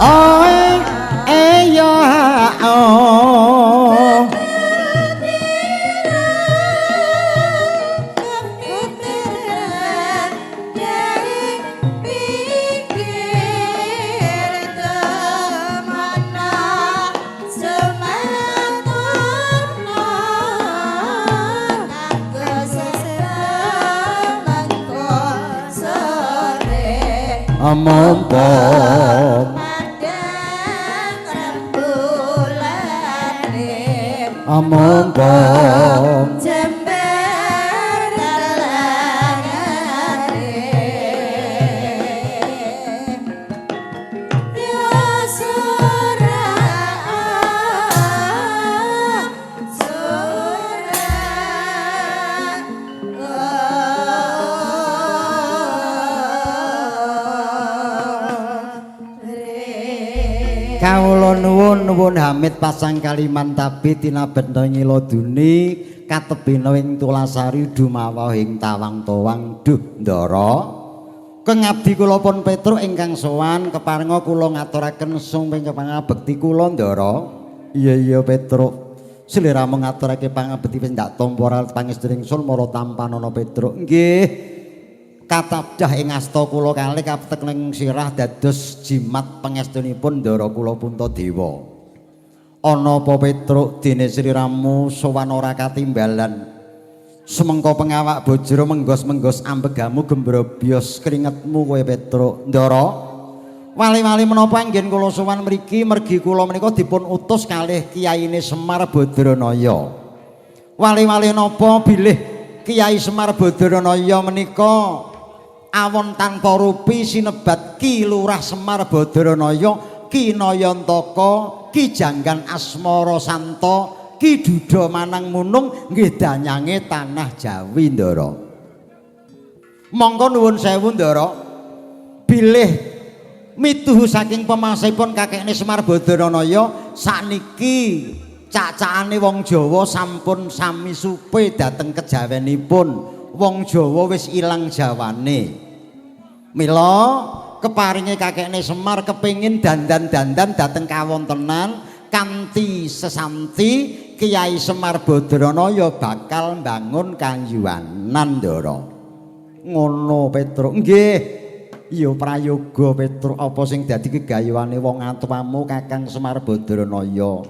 Oh eh ya oh. Mumpung padang rembulane, mumpung jember dalangane, ya sura sura. Kawula nuwun nuwun Hamid pasang Kalimantabi tinabenta ngiladuni katebena ing Tulasari dumawa ing tawang-tawang. Duh Ndara, kengabdi kula pun Petruk ingkang sowan keparenga kula ngaturaken sumping pangabekti kula Ndara. Iya iya Petruk, sliramu ngaturake pangabekti wis ndak tampa ora pangestu ingsun mara tampanana Petruk. Nggih. Katabdah ing asta kula kalih kapetek ning sirah dados jimat pangestunipun Ndara kula Puntadewa. Ana apa Petruk dene sliramu sowan ora katimbalan. Semengko pengawak bojro menggos-menggos ambegamu gembrobyos keringetmu kowe Petruk. Ndara, wali-wali menapa anggen kula sowan mriki mergi kula menika dipun utus kalih Kiyaine Semar Badranaya. Wali-wali napa bilih Kiai Semar Badranaya menika awon tanpa rupi sinebat Ki Lurah Semar Badranaya, Ki Nayantaka, Ki Janggan Asmara Santa, Ki Duda Manang Munung nggih danyange tanah Jawi Ndara. Mongko nuwun sewu Ndara, bilih mituhu saking pemasipun kakekne Semar Badranaya sakniki cacakane wong Jawa sampun sami supe dhateng kejawenipun. Wong Jawa wis ilang jawane. Mila keparinge kakekne Semar kepingin dandan-dandan dhateng kawontenan kanthi sesanti Kiai Semar Badranaya bakal mbangun kayuwanan Ndara. Ngono Petruk. Nggih. Ya prayoga Petruk, apa sing dadi kegayuhane wong atuwamu Kakang Semar Badranaya.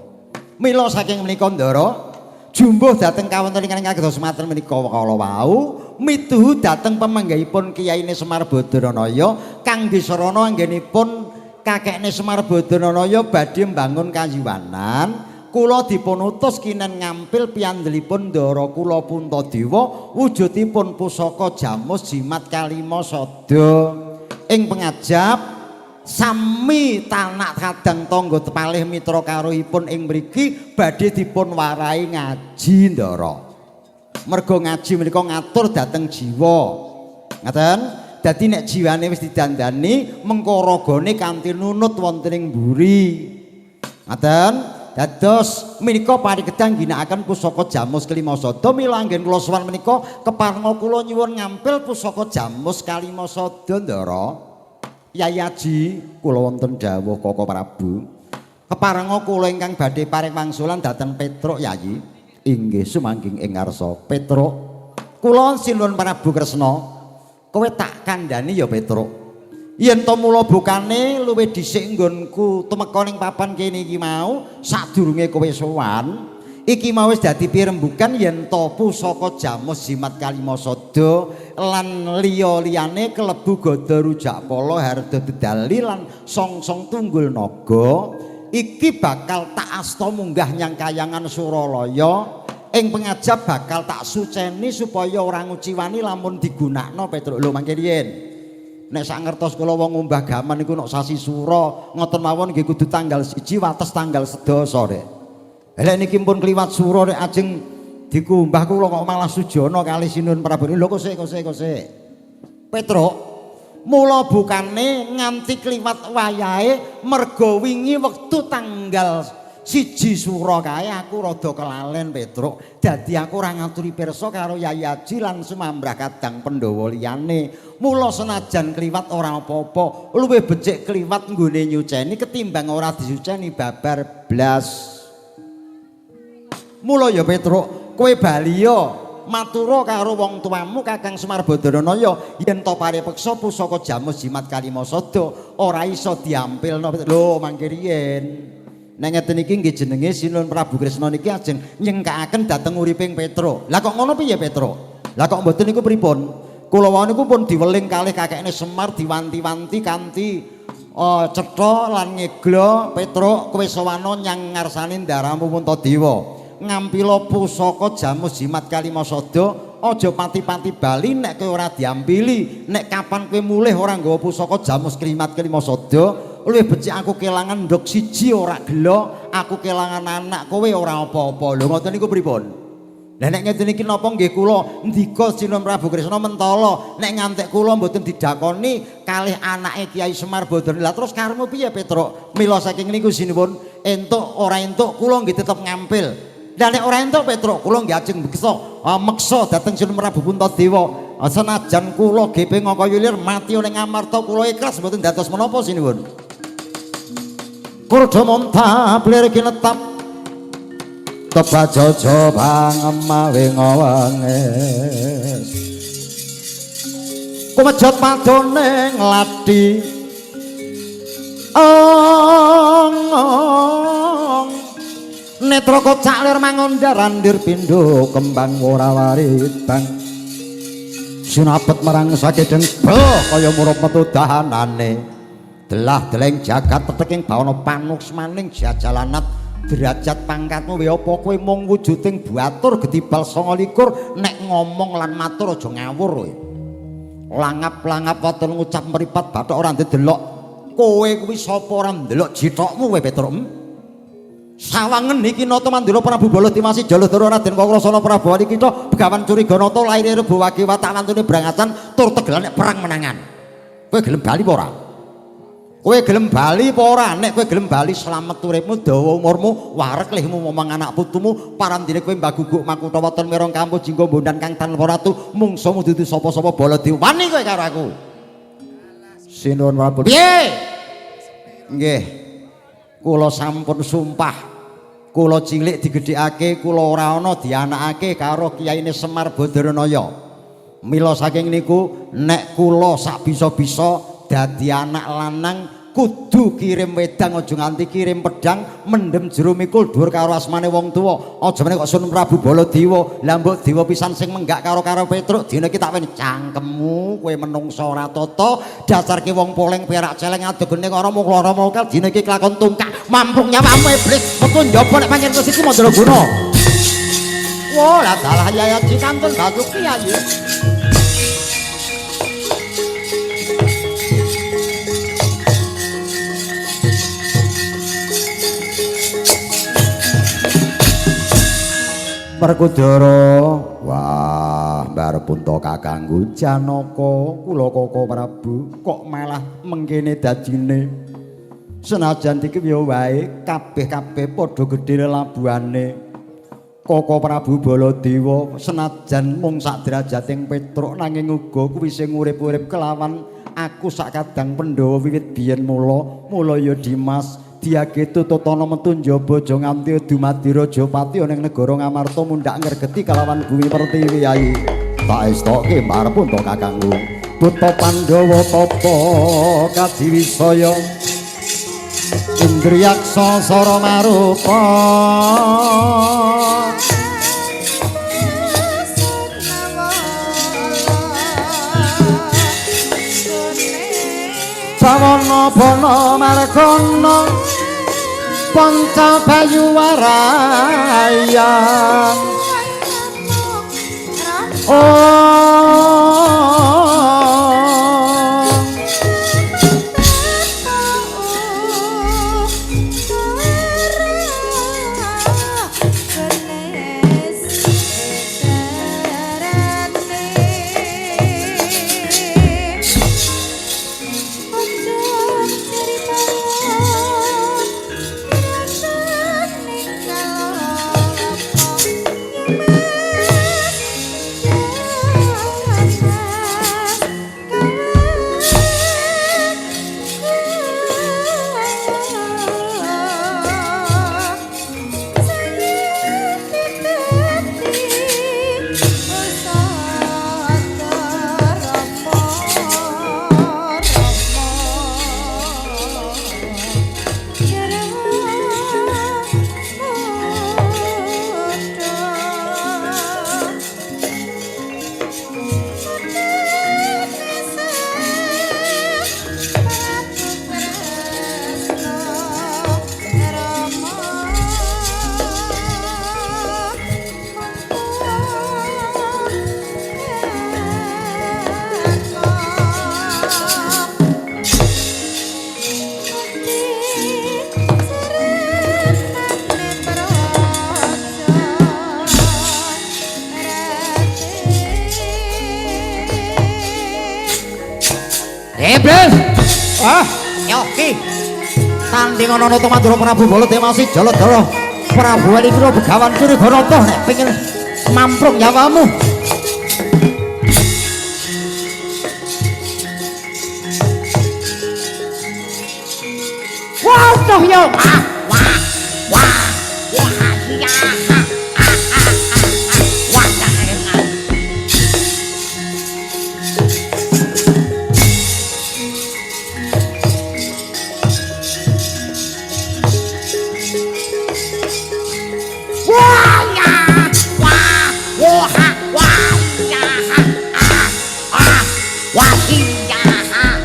Mila saking menika Ndara, jumbuh dhateng kawontenan ingkang kados mekaten menika kala wau mituhu dhateng pemenggahipun Kiyaine Semar Badranaya kangge sarana anggenipun kakekne Semar Badranaya badhe mbangun kayuwanan. Kula dipun utus kinen ngampil piyandelipun Ndara kula Puntadewa wujudipun pusaka jamus jimat kalima sada ing pengajap sami tanak kadang tangga tepalih mitra karuhipun ing mriki badhe dipun warai ngaji Ndara. Merga ngaji menika ngatur dhateng jiwa. Ngaten? Dadi nek jiwane wis didandani mengko ragane kanthi nunut wonten ing mburi. Ngaten? Dados menika parikedang ginakaken pusaka jamus kelima sada. Mila anggen kula sowan menika keparenga kula nyuwun ngampil pusaka jamus kalima sada Ndara. Yai Aji, kula wonten dawuh Koko Prabu. Keparenga kula ingkang badhe paring wangsulan dhateng Petruk Yayi. Inggih sumangging ing ngarsa Petruk. Kula sinuwun Prabu Kresna, kowe tak kandhani ya Petruk. Yen to mula bukane luwih dhisik nggonku tumeka ning papan kene iki mau sadurunge kowe sowan. Iki mau wis dadi pirembugan yen to pusaka jamus jimat kalima sada lan liya-liyane kelebu gada rujak pala harda dedali lan songsong tunggul naga iki bakal tak asta munggah nyang kayangan Suralaya ing pengajap bakal tak suceni supaya ora nguciwani lamun digunakno Petruk. Lho mangke riyen nek sak ngertos kula wong ngumbah gaman niku nek sasi sura ngoten mawon nggih kudu tanggal 1 wates tanggal 10 rek. Lha niki pun kliwat sura rek ajeng dikumbah kula kok malah sujana kali Sinuhun Prabu. Lho kok sik kok sik kok sik. Petruk, mula bukane nganti kliwat wayahe merga wingi wektu tanggal 9 Siji sura kae aku rada kelalen Petruk. Dadi aku ora ngaturi pirsa karo Yai Aji lan sumambrah kadang Pandhawa liyane. Mula senajan kliwat ora apa-apa, luwih becik kliwat nggone nyuceni ketimbang ora disuceni babar blas. Mula ya Petruk, kowe bali ya matura karo wong tuamu Kakang Semar Badranaya yen to paripeksa pusaka Jamus Jimat Kalimasada ora iso diampilno. Lho mangke riyen. Nek ngeten iki nggih jenenge Sinuwun Prabu Kresna niki ajeng nyengkakaken dhateng uriping Petruk. Lah kok ngono piye Petruk? Lah kok mboten niku pripun? Kula wau niku pun diweling kalih kakekne Semar diwanti-wanti kanthi cetha lan ngegla Petruk kowe sawana nyang ngarsane ndaramu Puntadewa. Ngampila pusaka Jamus Jimat Kalimasada aja pati-pati bali nek kowe ora diampili. Nek kapan kowe mulih ora nggawa pusaka Jamus Jimat Kalimasada, luwih becik aku kelangan nduk siji ora gela, aku kelangan anak kowe ora apa-apa. Lho ngoten niku pripun? Lah nek ngeten iki napa nggih kula ndika Sinuwun Prabu Kresna mentala nek ngantek kula mboten didakoni kalih anake Kyai Semar Badrana. Lah terus karepmu piye Petruk? Mila saking niku sinuwun entuk ora entuk kula nggih tetep ngampil. Lah nek ora entuk Petruk kula nggih ajeng beksa meksa dhateng Sinuwun Prabu Puntadewa. Senajan kula gepe ngakaya lir mati oleh Ngamarta kula ikhlas mboten dados menapa sinuwun. Kurda montap lir kinetap tebajaja pangemawe ngawenges kumejot padone nglathi ong ong netra kocak lir mangondar andir pindho kembang ora waritang sinapet marang sakedeng beh kaya murup metu dahanane delah deleng jagat teteking bawana panuksmaning jajalanat derajat pangkatmu wae apa kowe mung wujuding batur gedibal 29 nek ngomong lan matur aja ngawur kowe. Langap-langap waton ngucap mripat bathok ora ndelok. Kowe kuwi sapa ora ndelok jithokmu kowe Petruk? Sawangen iki nata Mandura Prabu Baladewa Jaladara Raden Kakrasana Prabu Alikita Begawan Curiganata laire Rebo Wage watak wantune Brangasan tur tegelan nek perang menangan. Kowe gelem bali apa ora? Kowe gelem bali apa ora? Nek kowe gelem bali slamet uripmu, dawa umurmu, wareg lehmu momong anak putumu, parandene kowe mbaguguk makutha weton merong kampus jingga bondan kang tanpa ratu, mungsuhmu dudu sapa-sapa Baladewa. Wani kowe karo aku. Sinuwun Prabu. Piye? Nggih. Kula sampun sumpah. Kula cilik digedhekake, kula ora ana dianakake karo Kiyaine Semar Badranaya. Mila saking niku nek kula sak bisa-bisa dadi anak lanang kudu kirim wedang aja nganti kirim pedang mendem jero mikul dhuwur karo asmane wong tuwa aja meneh kok Sun Prabu Baladewa. Lah mbok dewa pisan sing menggak karo karo Petruk dina iki tak weni cangkemmu kowe menungsa ora tata dasarke wong poleng perak celeng adegene karo muklara mokal dina iki kelakon tungkak mampung nyawamu iblis metu njaba nek pancen wis iki mandraguna. Wah lah dalah Yai Aji kantun batuki Yai. Werkudara, wah mbar punta kakangku Janaka kula Koko Prabu kok malah mengkene dadine. Senajan iki ya wae kabeh-kabeh padha gedhe labuhane. Koko Prabu Baladewa senajan mung sak derajating Petruk nanging uga kuwi sing urip-urip kelawan aku sak kadang Pandhawa wiwit biyen mula mula ya Dimas diage tututana metu njaba aja nganti dumadi Rajapati ana ing negara Ngamarta mundhak ngregeti kalawan bumi pertiwi Yai. Tak estoke marpunta kakangku. Buta Pandhawa tapa kadiwisaya Indriyaksa sara marupa Bawana bana margana panca bayu warayang oh. Iblis. Ah, yo ki. Tanding ana Nata Mandura Prabu Baladewa masih Jaladara. Prabu Walindra Begawan Suryabanata nek pengin mamprung nyawamu. Waduh yo. Wah, wah, wah, wah, ya, ah, ah, ah, ah, wah, ya, ah. Wah, ya, wah, wah, wah, ya, ah, ah, wah, ya, ah.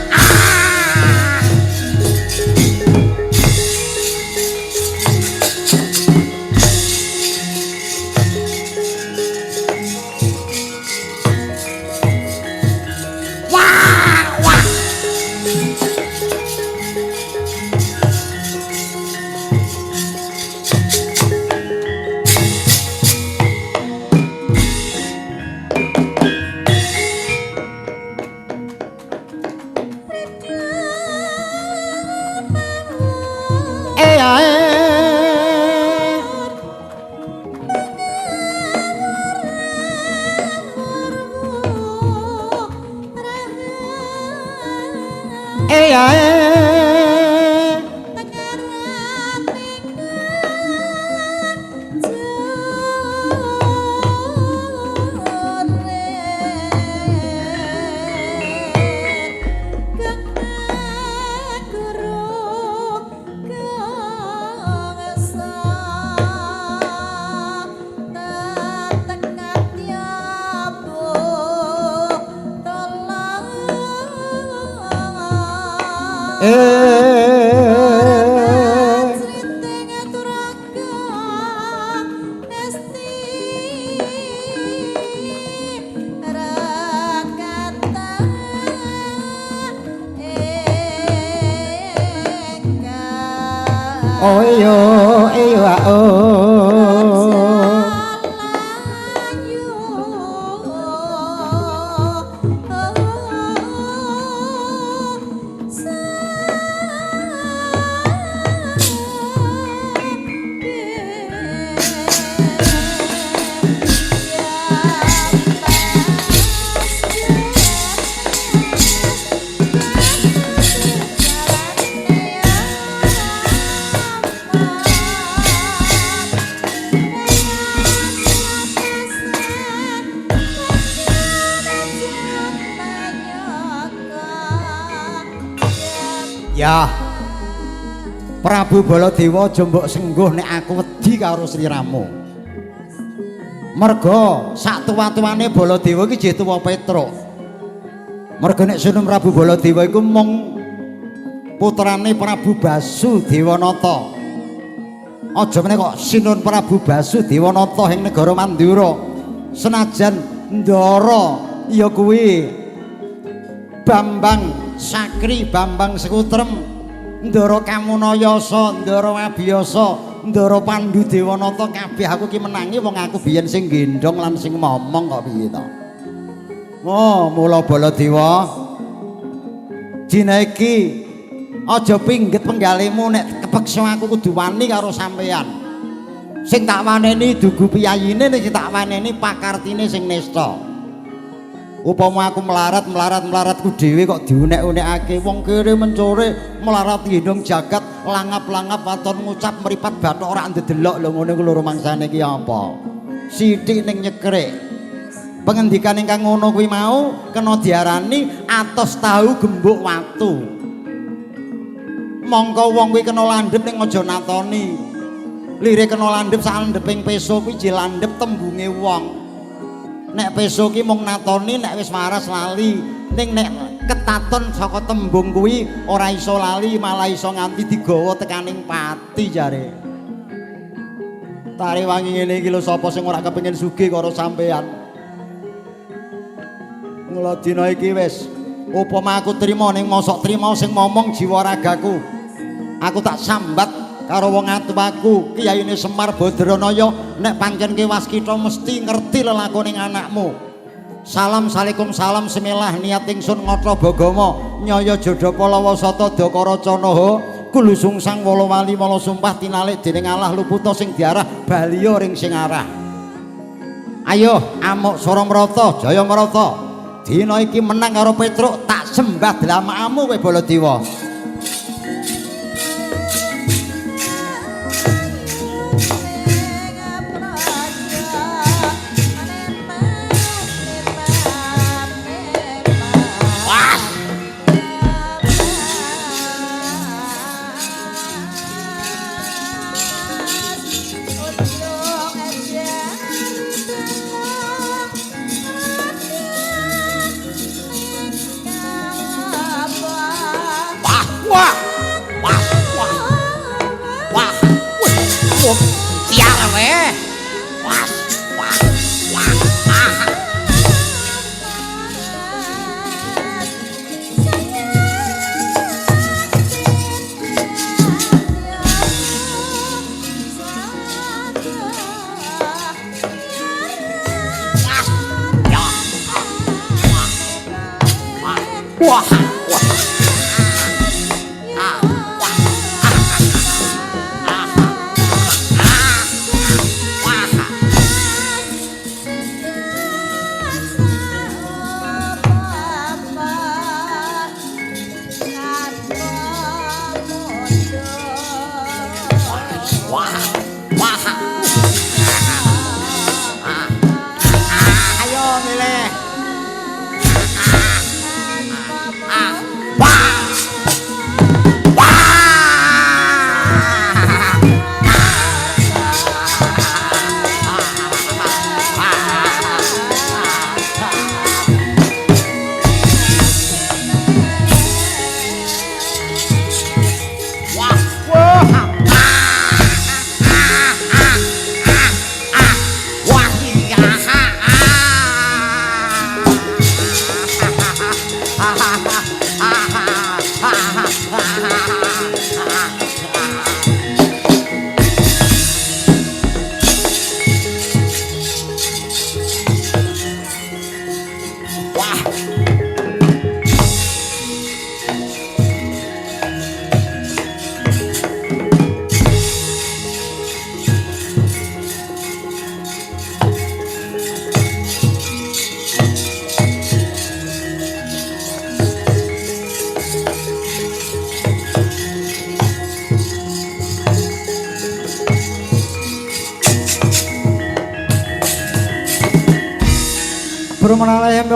Wah, wah. Eh, eh. Eh, eh. Eh. Oh iyo iyo ah, oh. Ya. Prabu Baladewa aja mbok sengguh nek aku wedi karo sliramu. Merga sak tuwa-tuwane Baladewa iki jeh tuwa Petruk. Merga nek Sunan Prabu Baladewa iku mung putrane Prabu Basudewanata. Aja meneh kok Sinun Prabu Basudewanata ing negara Mandura. Senajan Ndara ya kuwi Bambang Sakri, Bambang Sekutrem, Ndara Kamunayasa, Ndara Abiyasa, Ndara Pandu Dewanata kabeh aku ki menangi wong aku biyen sing gendhong lan sing momong kok piye to. Oh, mula Baladewa dina iki aja pingget penggalihmu nek kepeksa aku kudu wani karo sampeyan. Sing tak waneni dugu piyayine, sing tak waneni pakartine sing nista. Upama aku melarat, melarat, melaratku dhewe kok diunek-unekake wong kere mencore melarat gendong jagat langap-langap waton ngucap mripat bathok ora ndedelok lho ngono ku lho rumangsane iki apa. Sithik ning nyekrik. Pengendikan ingkang ngono kuwi mau kena diarani atos tahu gembuk watu. Mongko wong kuwi kena landhep ning aja natoni. Lire kena landhep sak landheping peso kuwi je landhep tembunge wong. Nek peso ki mung natoni nek wis waras lali, ning nek ketaton saka tembung kuwi ora iso lali malah iso nganti digawa tekaning pati jare. Tare wangi ngene iki lho sapa sing ora kepengin sugih karo sampean. Mula dina iki wis upama aku trima ning mosok trima sing momong jiwa ragaku. Aku tak sambat karo wong atuwaku Kiyaine Semar Badranaya nek pancen ki waskita mesti ngerti lelakone anakmu. Salam salikum salam semilah niat ingsun ngatra bagama nyaya jodha palawa sata dakara canaha kulusung sang wala wali wala sumpah tinalik dening Allah luputa sing diarah baliya ring sing arah. Ayo amuk sora mrata jaya mrata. Dina iki menang karo Petruk tak sembah dlamakamu kowe Baladewa.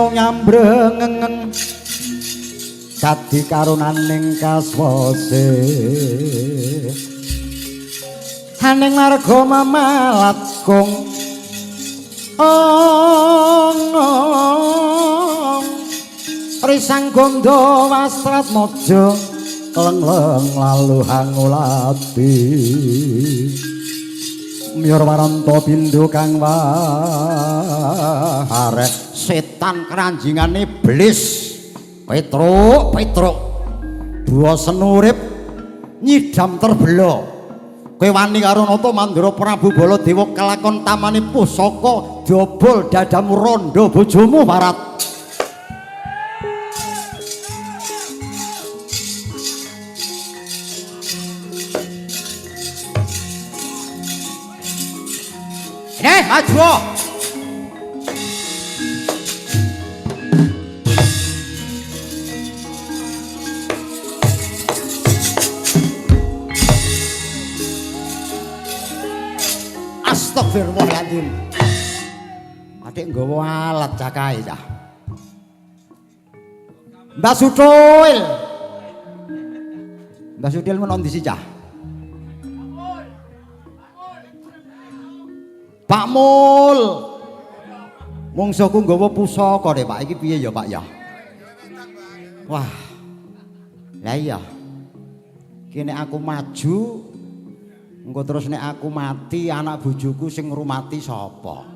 Nyambrengeng dadi karunaning kaswase haning marga mamalat kung ong risang gondo wasrat mojo klengleng lalu hangulati myur waranta pindho kang warek setan keranjingane iblis. Petruk, Petruk. Bosen urip nyidam terbela. Kowe wani karo Nata Mandura Prabu Baladewa kelakon tamane pusaka dobol dadamu rondo bojomu Barat. Maju. Astagfirullahaladzim. Adik nggawa alat cakae cah. Mbah Sutil. Mbah Sutil men ndi sih cah? Pak Mul. Mungsuhku nggawa pusaka deh Pak. Iki piye ya Pak ya? Wah. Lah iya. Ki nek aku maju engko terus nek aku mati anak bojoku sing ngrumati sapa?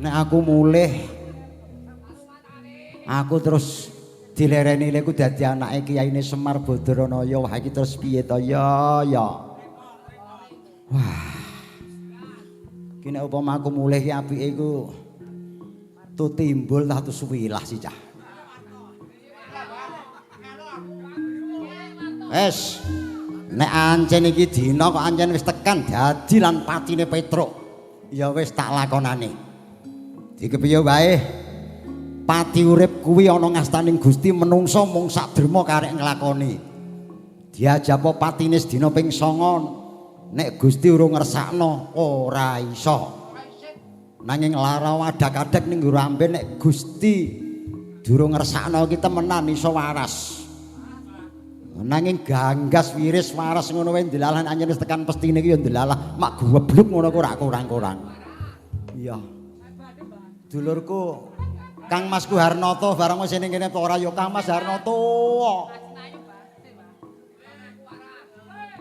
Nek aku mulih aku terus dilereni leku dadi anake Kiyaine Semar Badranaya. Wah iki terus piye to ya ya. Wah. Ki nek upama aku mulih ki apike iku Tu timbul tah tu suwilah si cah. Wes, nek ancen iki dina kok ancen wis tekan dadi lan patine Petruk. Ya wis tak lakonane. Dikepiye wae? Pati urip kuwi ana ngastaning Gusti menungsa mung sak derma karek nglakoni. Diajapo patine sedina ping 9, nek Gusti urung ngersakno ora iso. Nanging lara adak-adek ning nggo rambe nek Gusti durung ngersakno iki temenan iso waras. Nanging ganggas wiris waras ngono wae ndelalah anjen wis tekan pestine iki ya ndelalah mak gebluk ngono ku ora kurang-kurang. Iya. Dulurku Kang Masku Harnoto bareng wis ning kene apa ora ya Kang Mas Harnoto.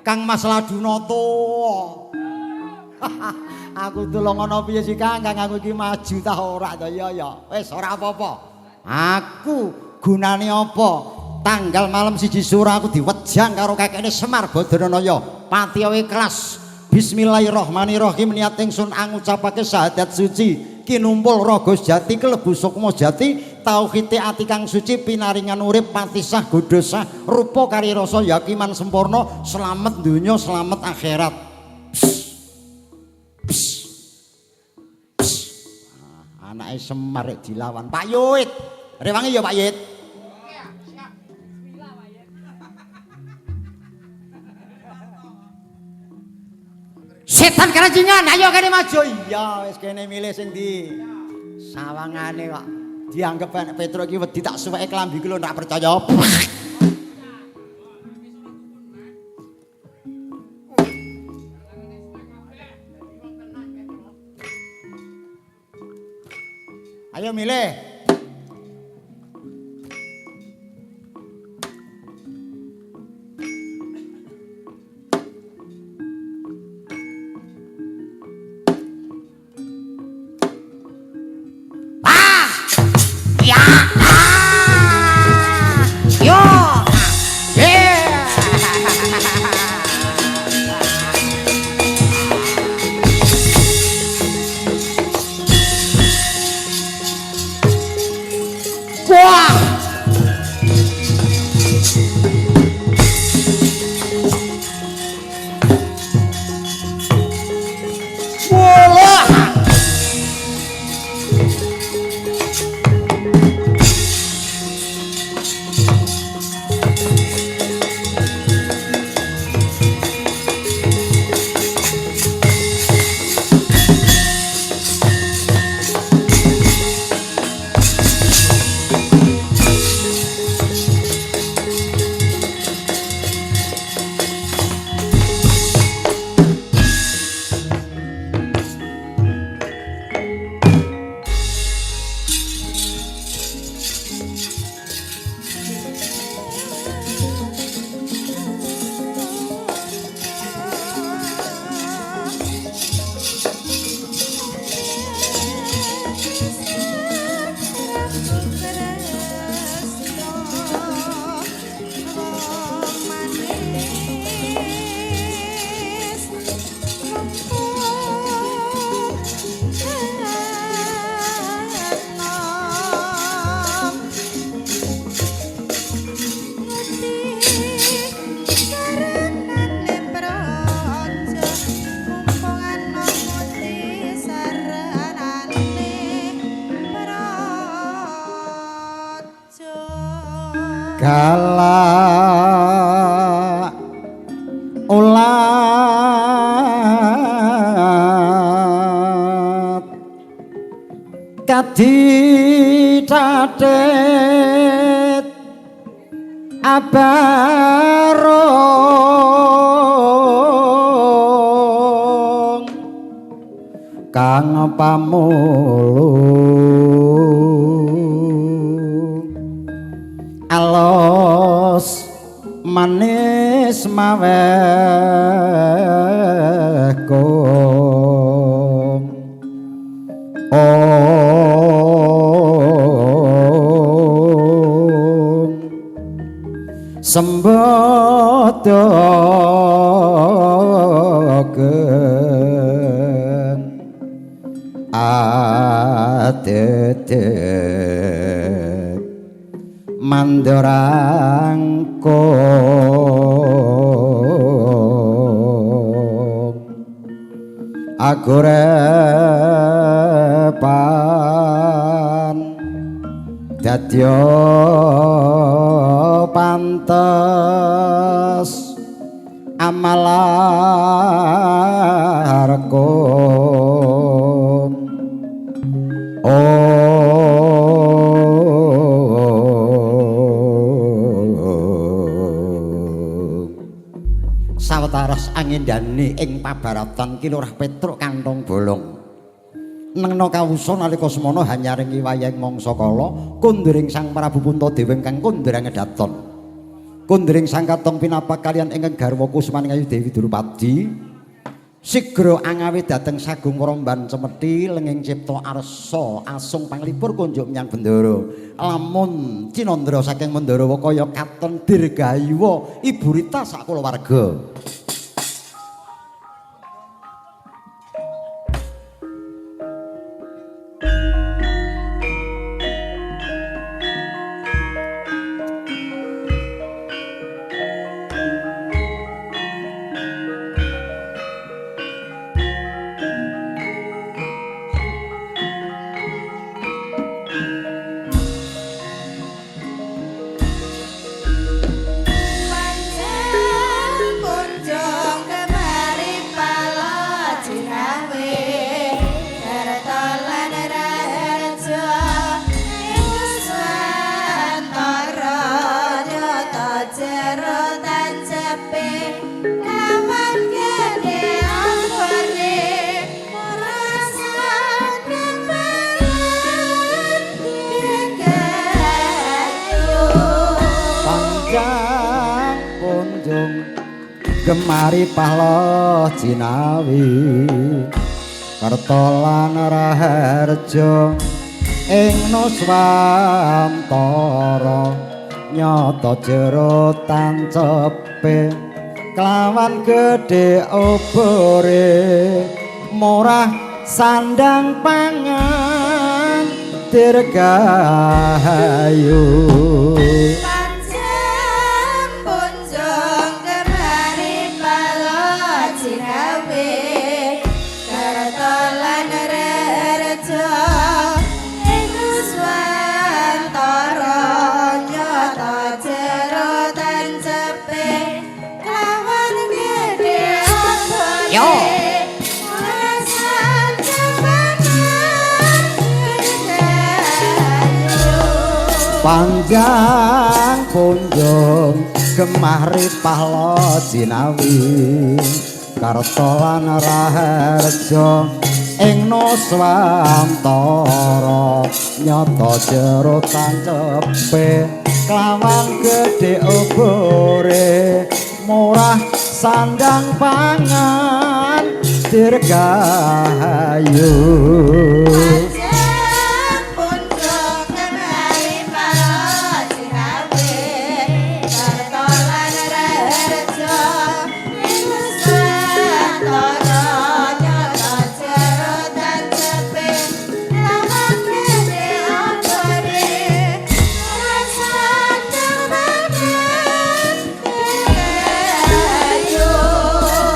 Kang Mas Ladunoto. Aku tulung ngono piye sih Kang? Kang aku iki maju ta ora to ya ya. Wis ora apa-apa. Aku gunane apa? Tanggal malam 1 Sura aku diwejang karo kakekne Semar Badranaya. Patiya ikhlas. Bismillahirrahmanirrahim niat ingsun angucapake syahadat suci. Kinumpul raga sejati kelebu sukma jati tauhide ati kang suci pinaringan urip patisah godhosah rupa kari rasa yakiman sempurna slamet donya slamet akhirat. Pss. Pss. Pss. Ah, anake Semar rek dilawan Pak Yuit. Rewangi ya Pak Yuit. Setan kerajingan, ayo kene maju. Iya, wis kene milih sing di sawangane kok. Dianggep nek Petruk iki wedi tak suweke klambiku lho ndak percaya. Ayo milih. Galak ulat kaditatet abarong kang pamulung alos manis maweh kong ong sembodo geng dedek mandorangkung agorepan dadya pantes amalarkum. Sawetara angindane ing pabaratan Ki Lurah Petruk kantong bolong. Nengna kawusa nalika semana hanyaring wayang mangsa kala kundring Sang Prabu Puntadewa ingkang kondhang ngedaton. Kundring Sang Katong pinapak kalian ingkang garwa Kusmaning Ayu Dewi Drupadi. Sigra angawe dhateng Sagung Romban Cemeti lenging cipta arsa asung panglipur kunjuk menyang bendara. Lamun cinandra saking Mandarawa kaya katon dirgayuwa Ibu Rita sakulawarga. Gemari pahla jinawi Kerta lan Raharja ing Nuswantara nyata jero tancepe kelawan gedhe obore murah sandang pangan dirgahayu. Panjang punjung gemah ripah lo jinawi Karta lan Raharja ing Nuswantara nyata jero tancepe kelawan gedhe obore murah sandang pangan dirgahayu.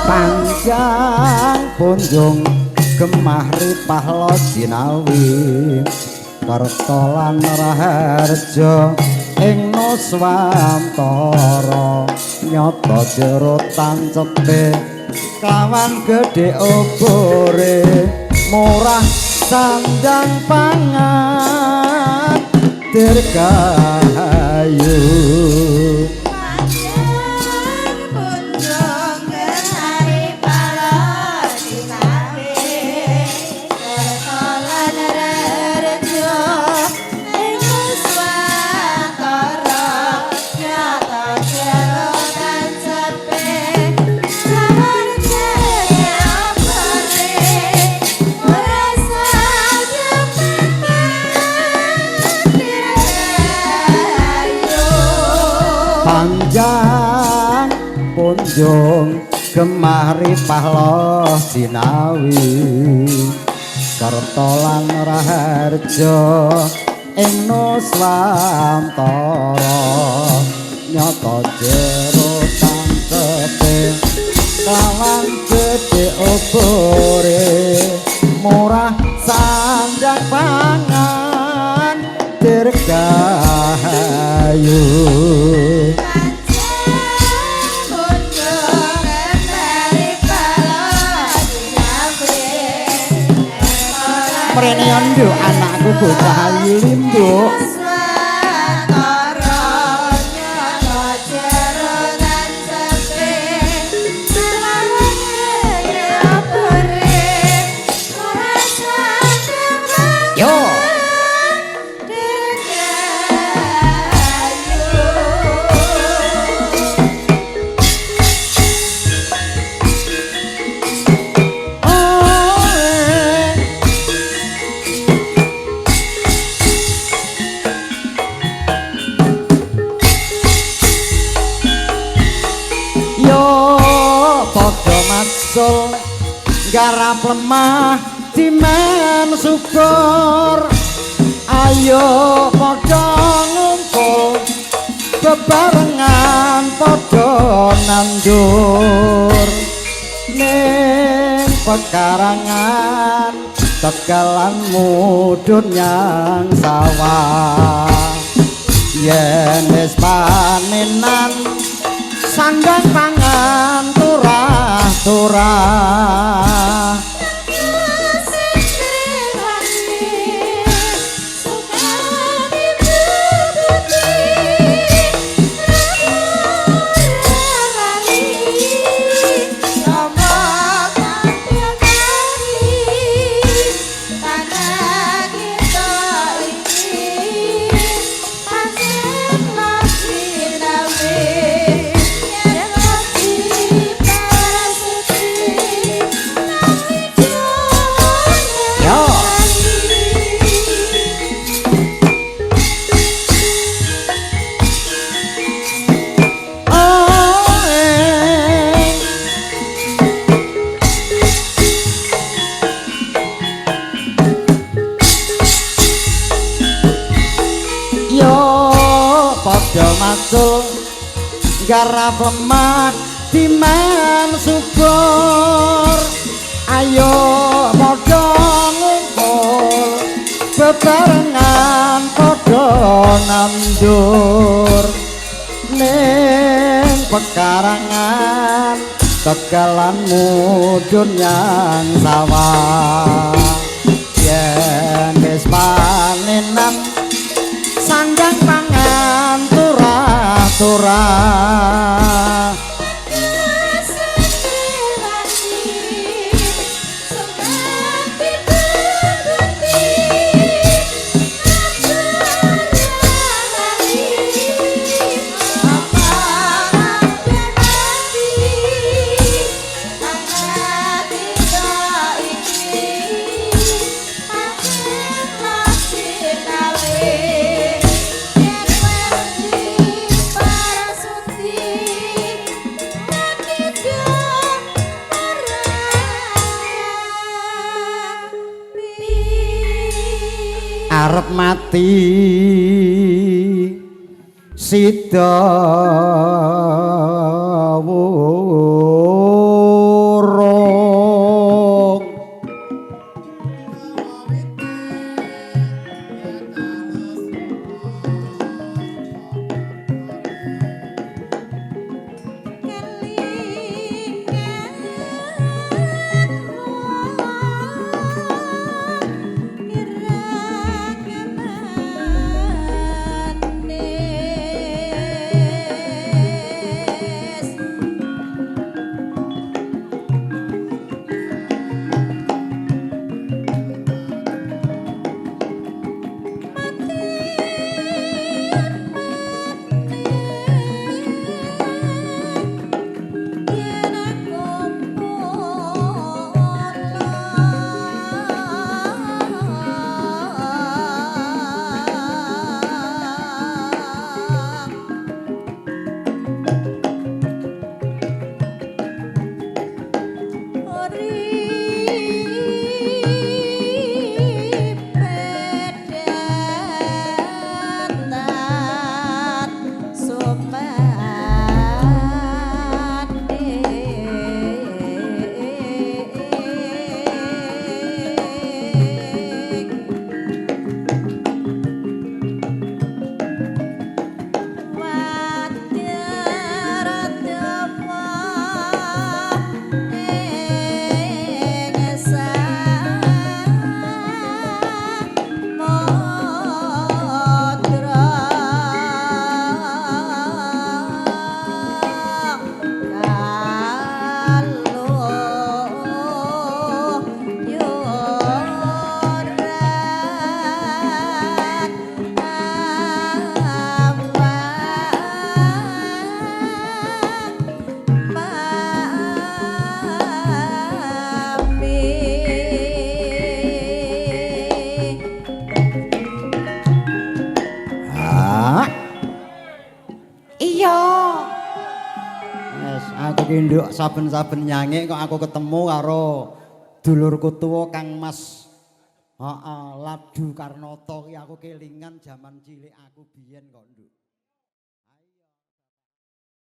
Panjang punjung gemah ripah lo jinawi Kerta lan Raharja ing Nuswantara nyata jero tancepe kelawan gedhe obore murah sandang pangan dirgahayu. Panjang punjung gemah ripah loh jinawi Kerta lan Raharja ing Nuswantara, nyata jero tangkepe lawan gedhe obore, murah sandang pangan dirgahayu. Mrene nduk anakku bocah ayu limbuk. Yo. Garap lemah diman syukur, ayo padha ngumpul bebarengan padha nandur ning pekarangan tegalan mudhun nyang sawah. Yen wis panenan sandang pangan turah-turah. Garap lemah diman subur, ayo padha ngumpul bebarengan padha nandur ning pekarangan tegalan mudhun nyang sawah. Yen wis panenan sandang pangan turah-turah. Arep mati sida wurung, Aku ki, Nduk, saben-saben nyanyi kok aku ketemu karo dulurku tuwa Kang Mas. Heeh, Ladu Karnoto ki aku kelingan jaman cilik aku biyen kok, Nduk.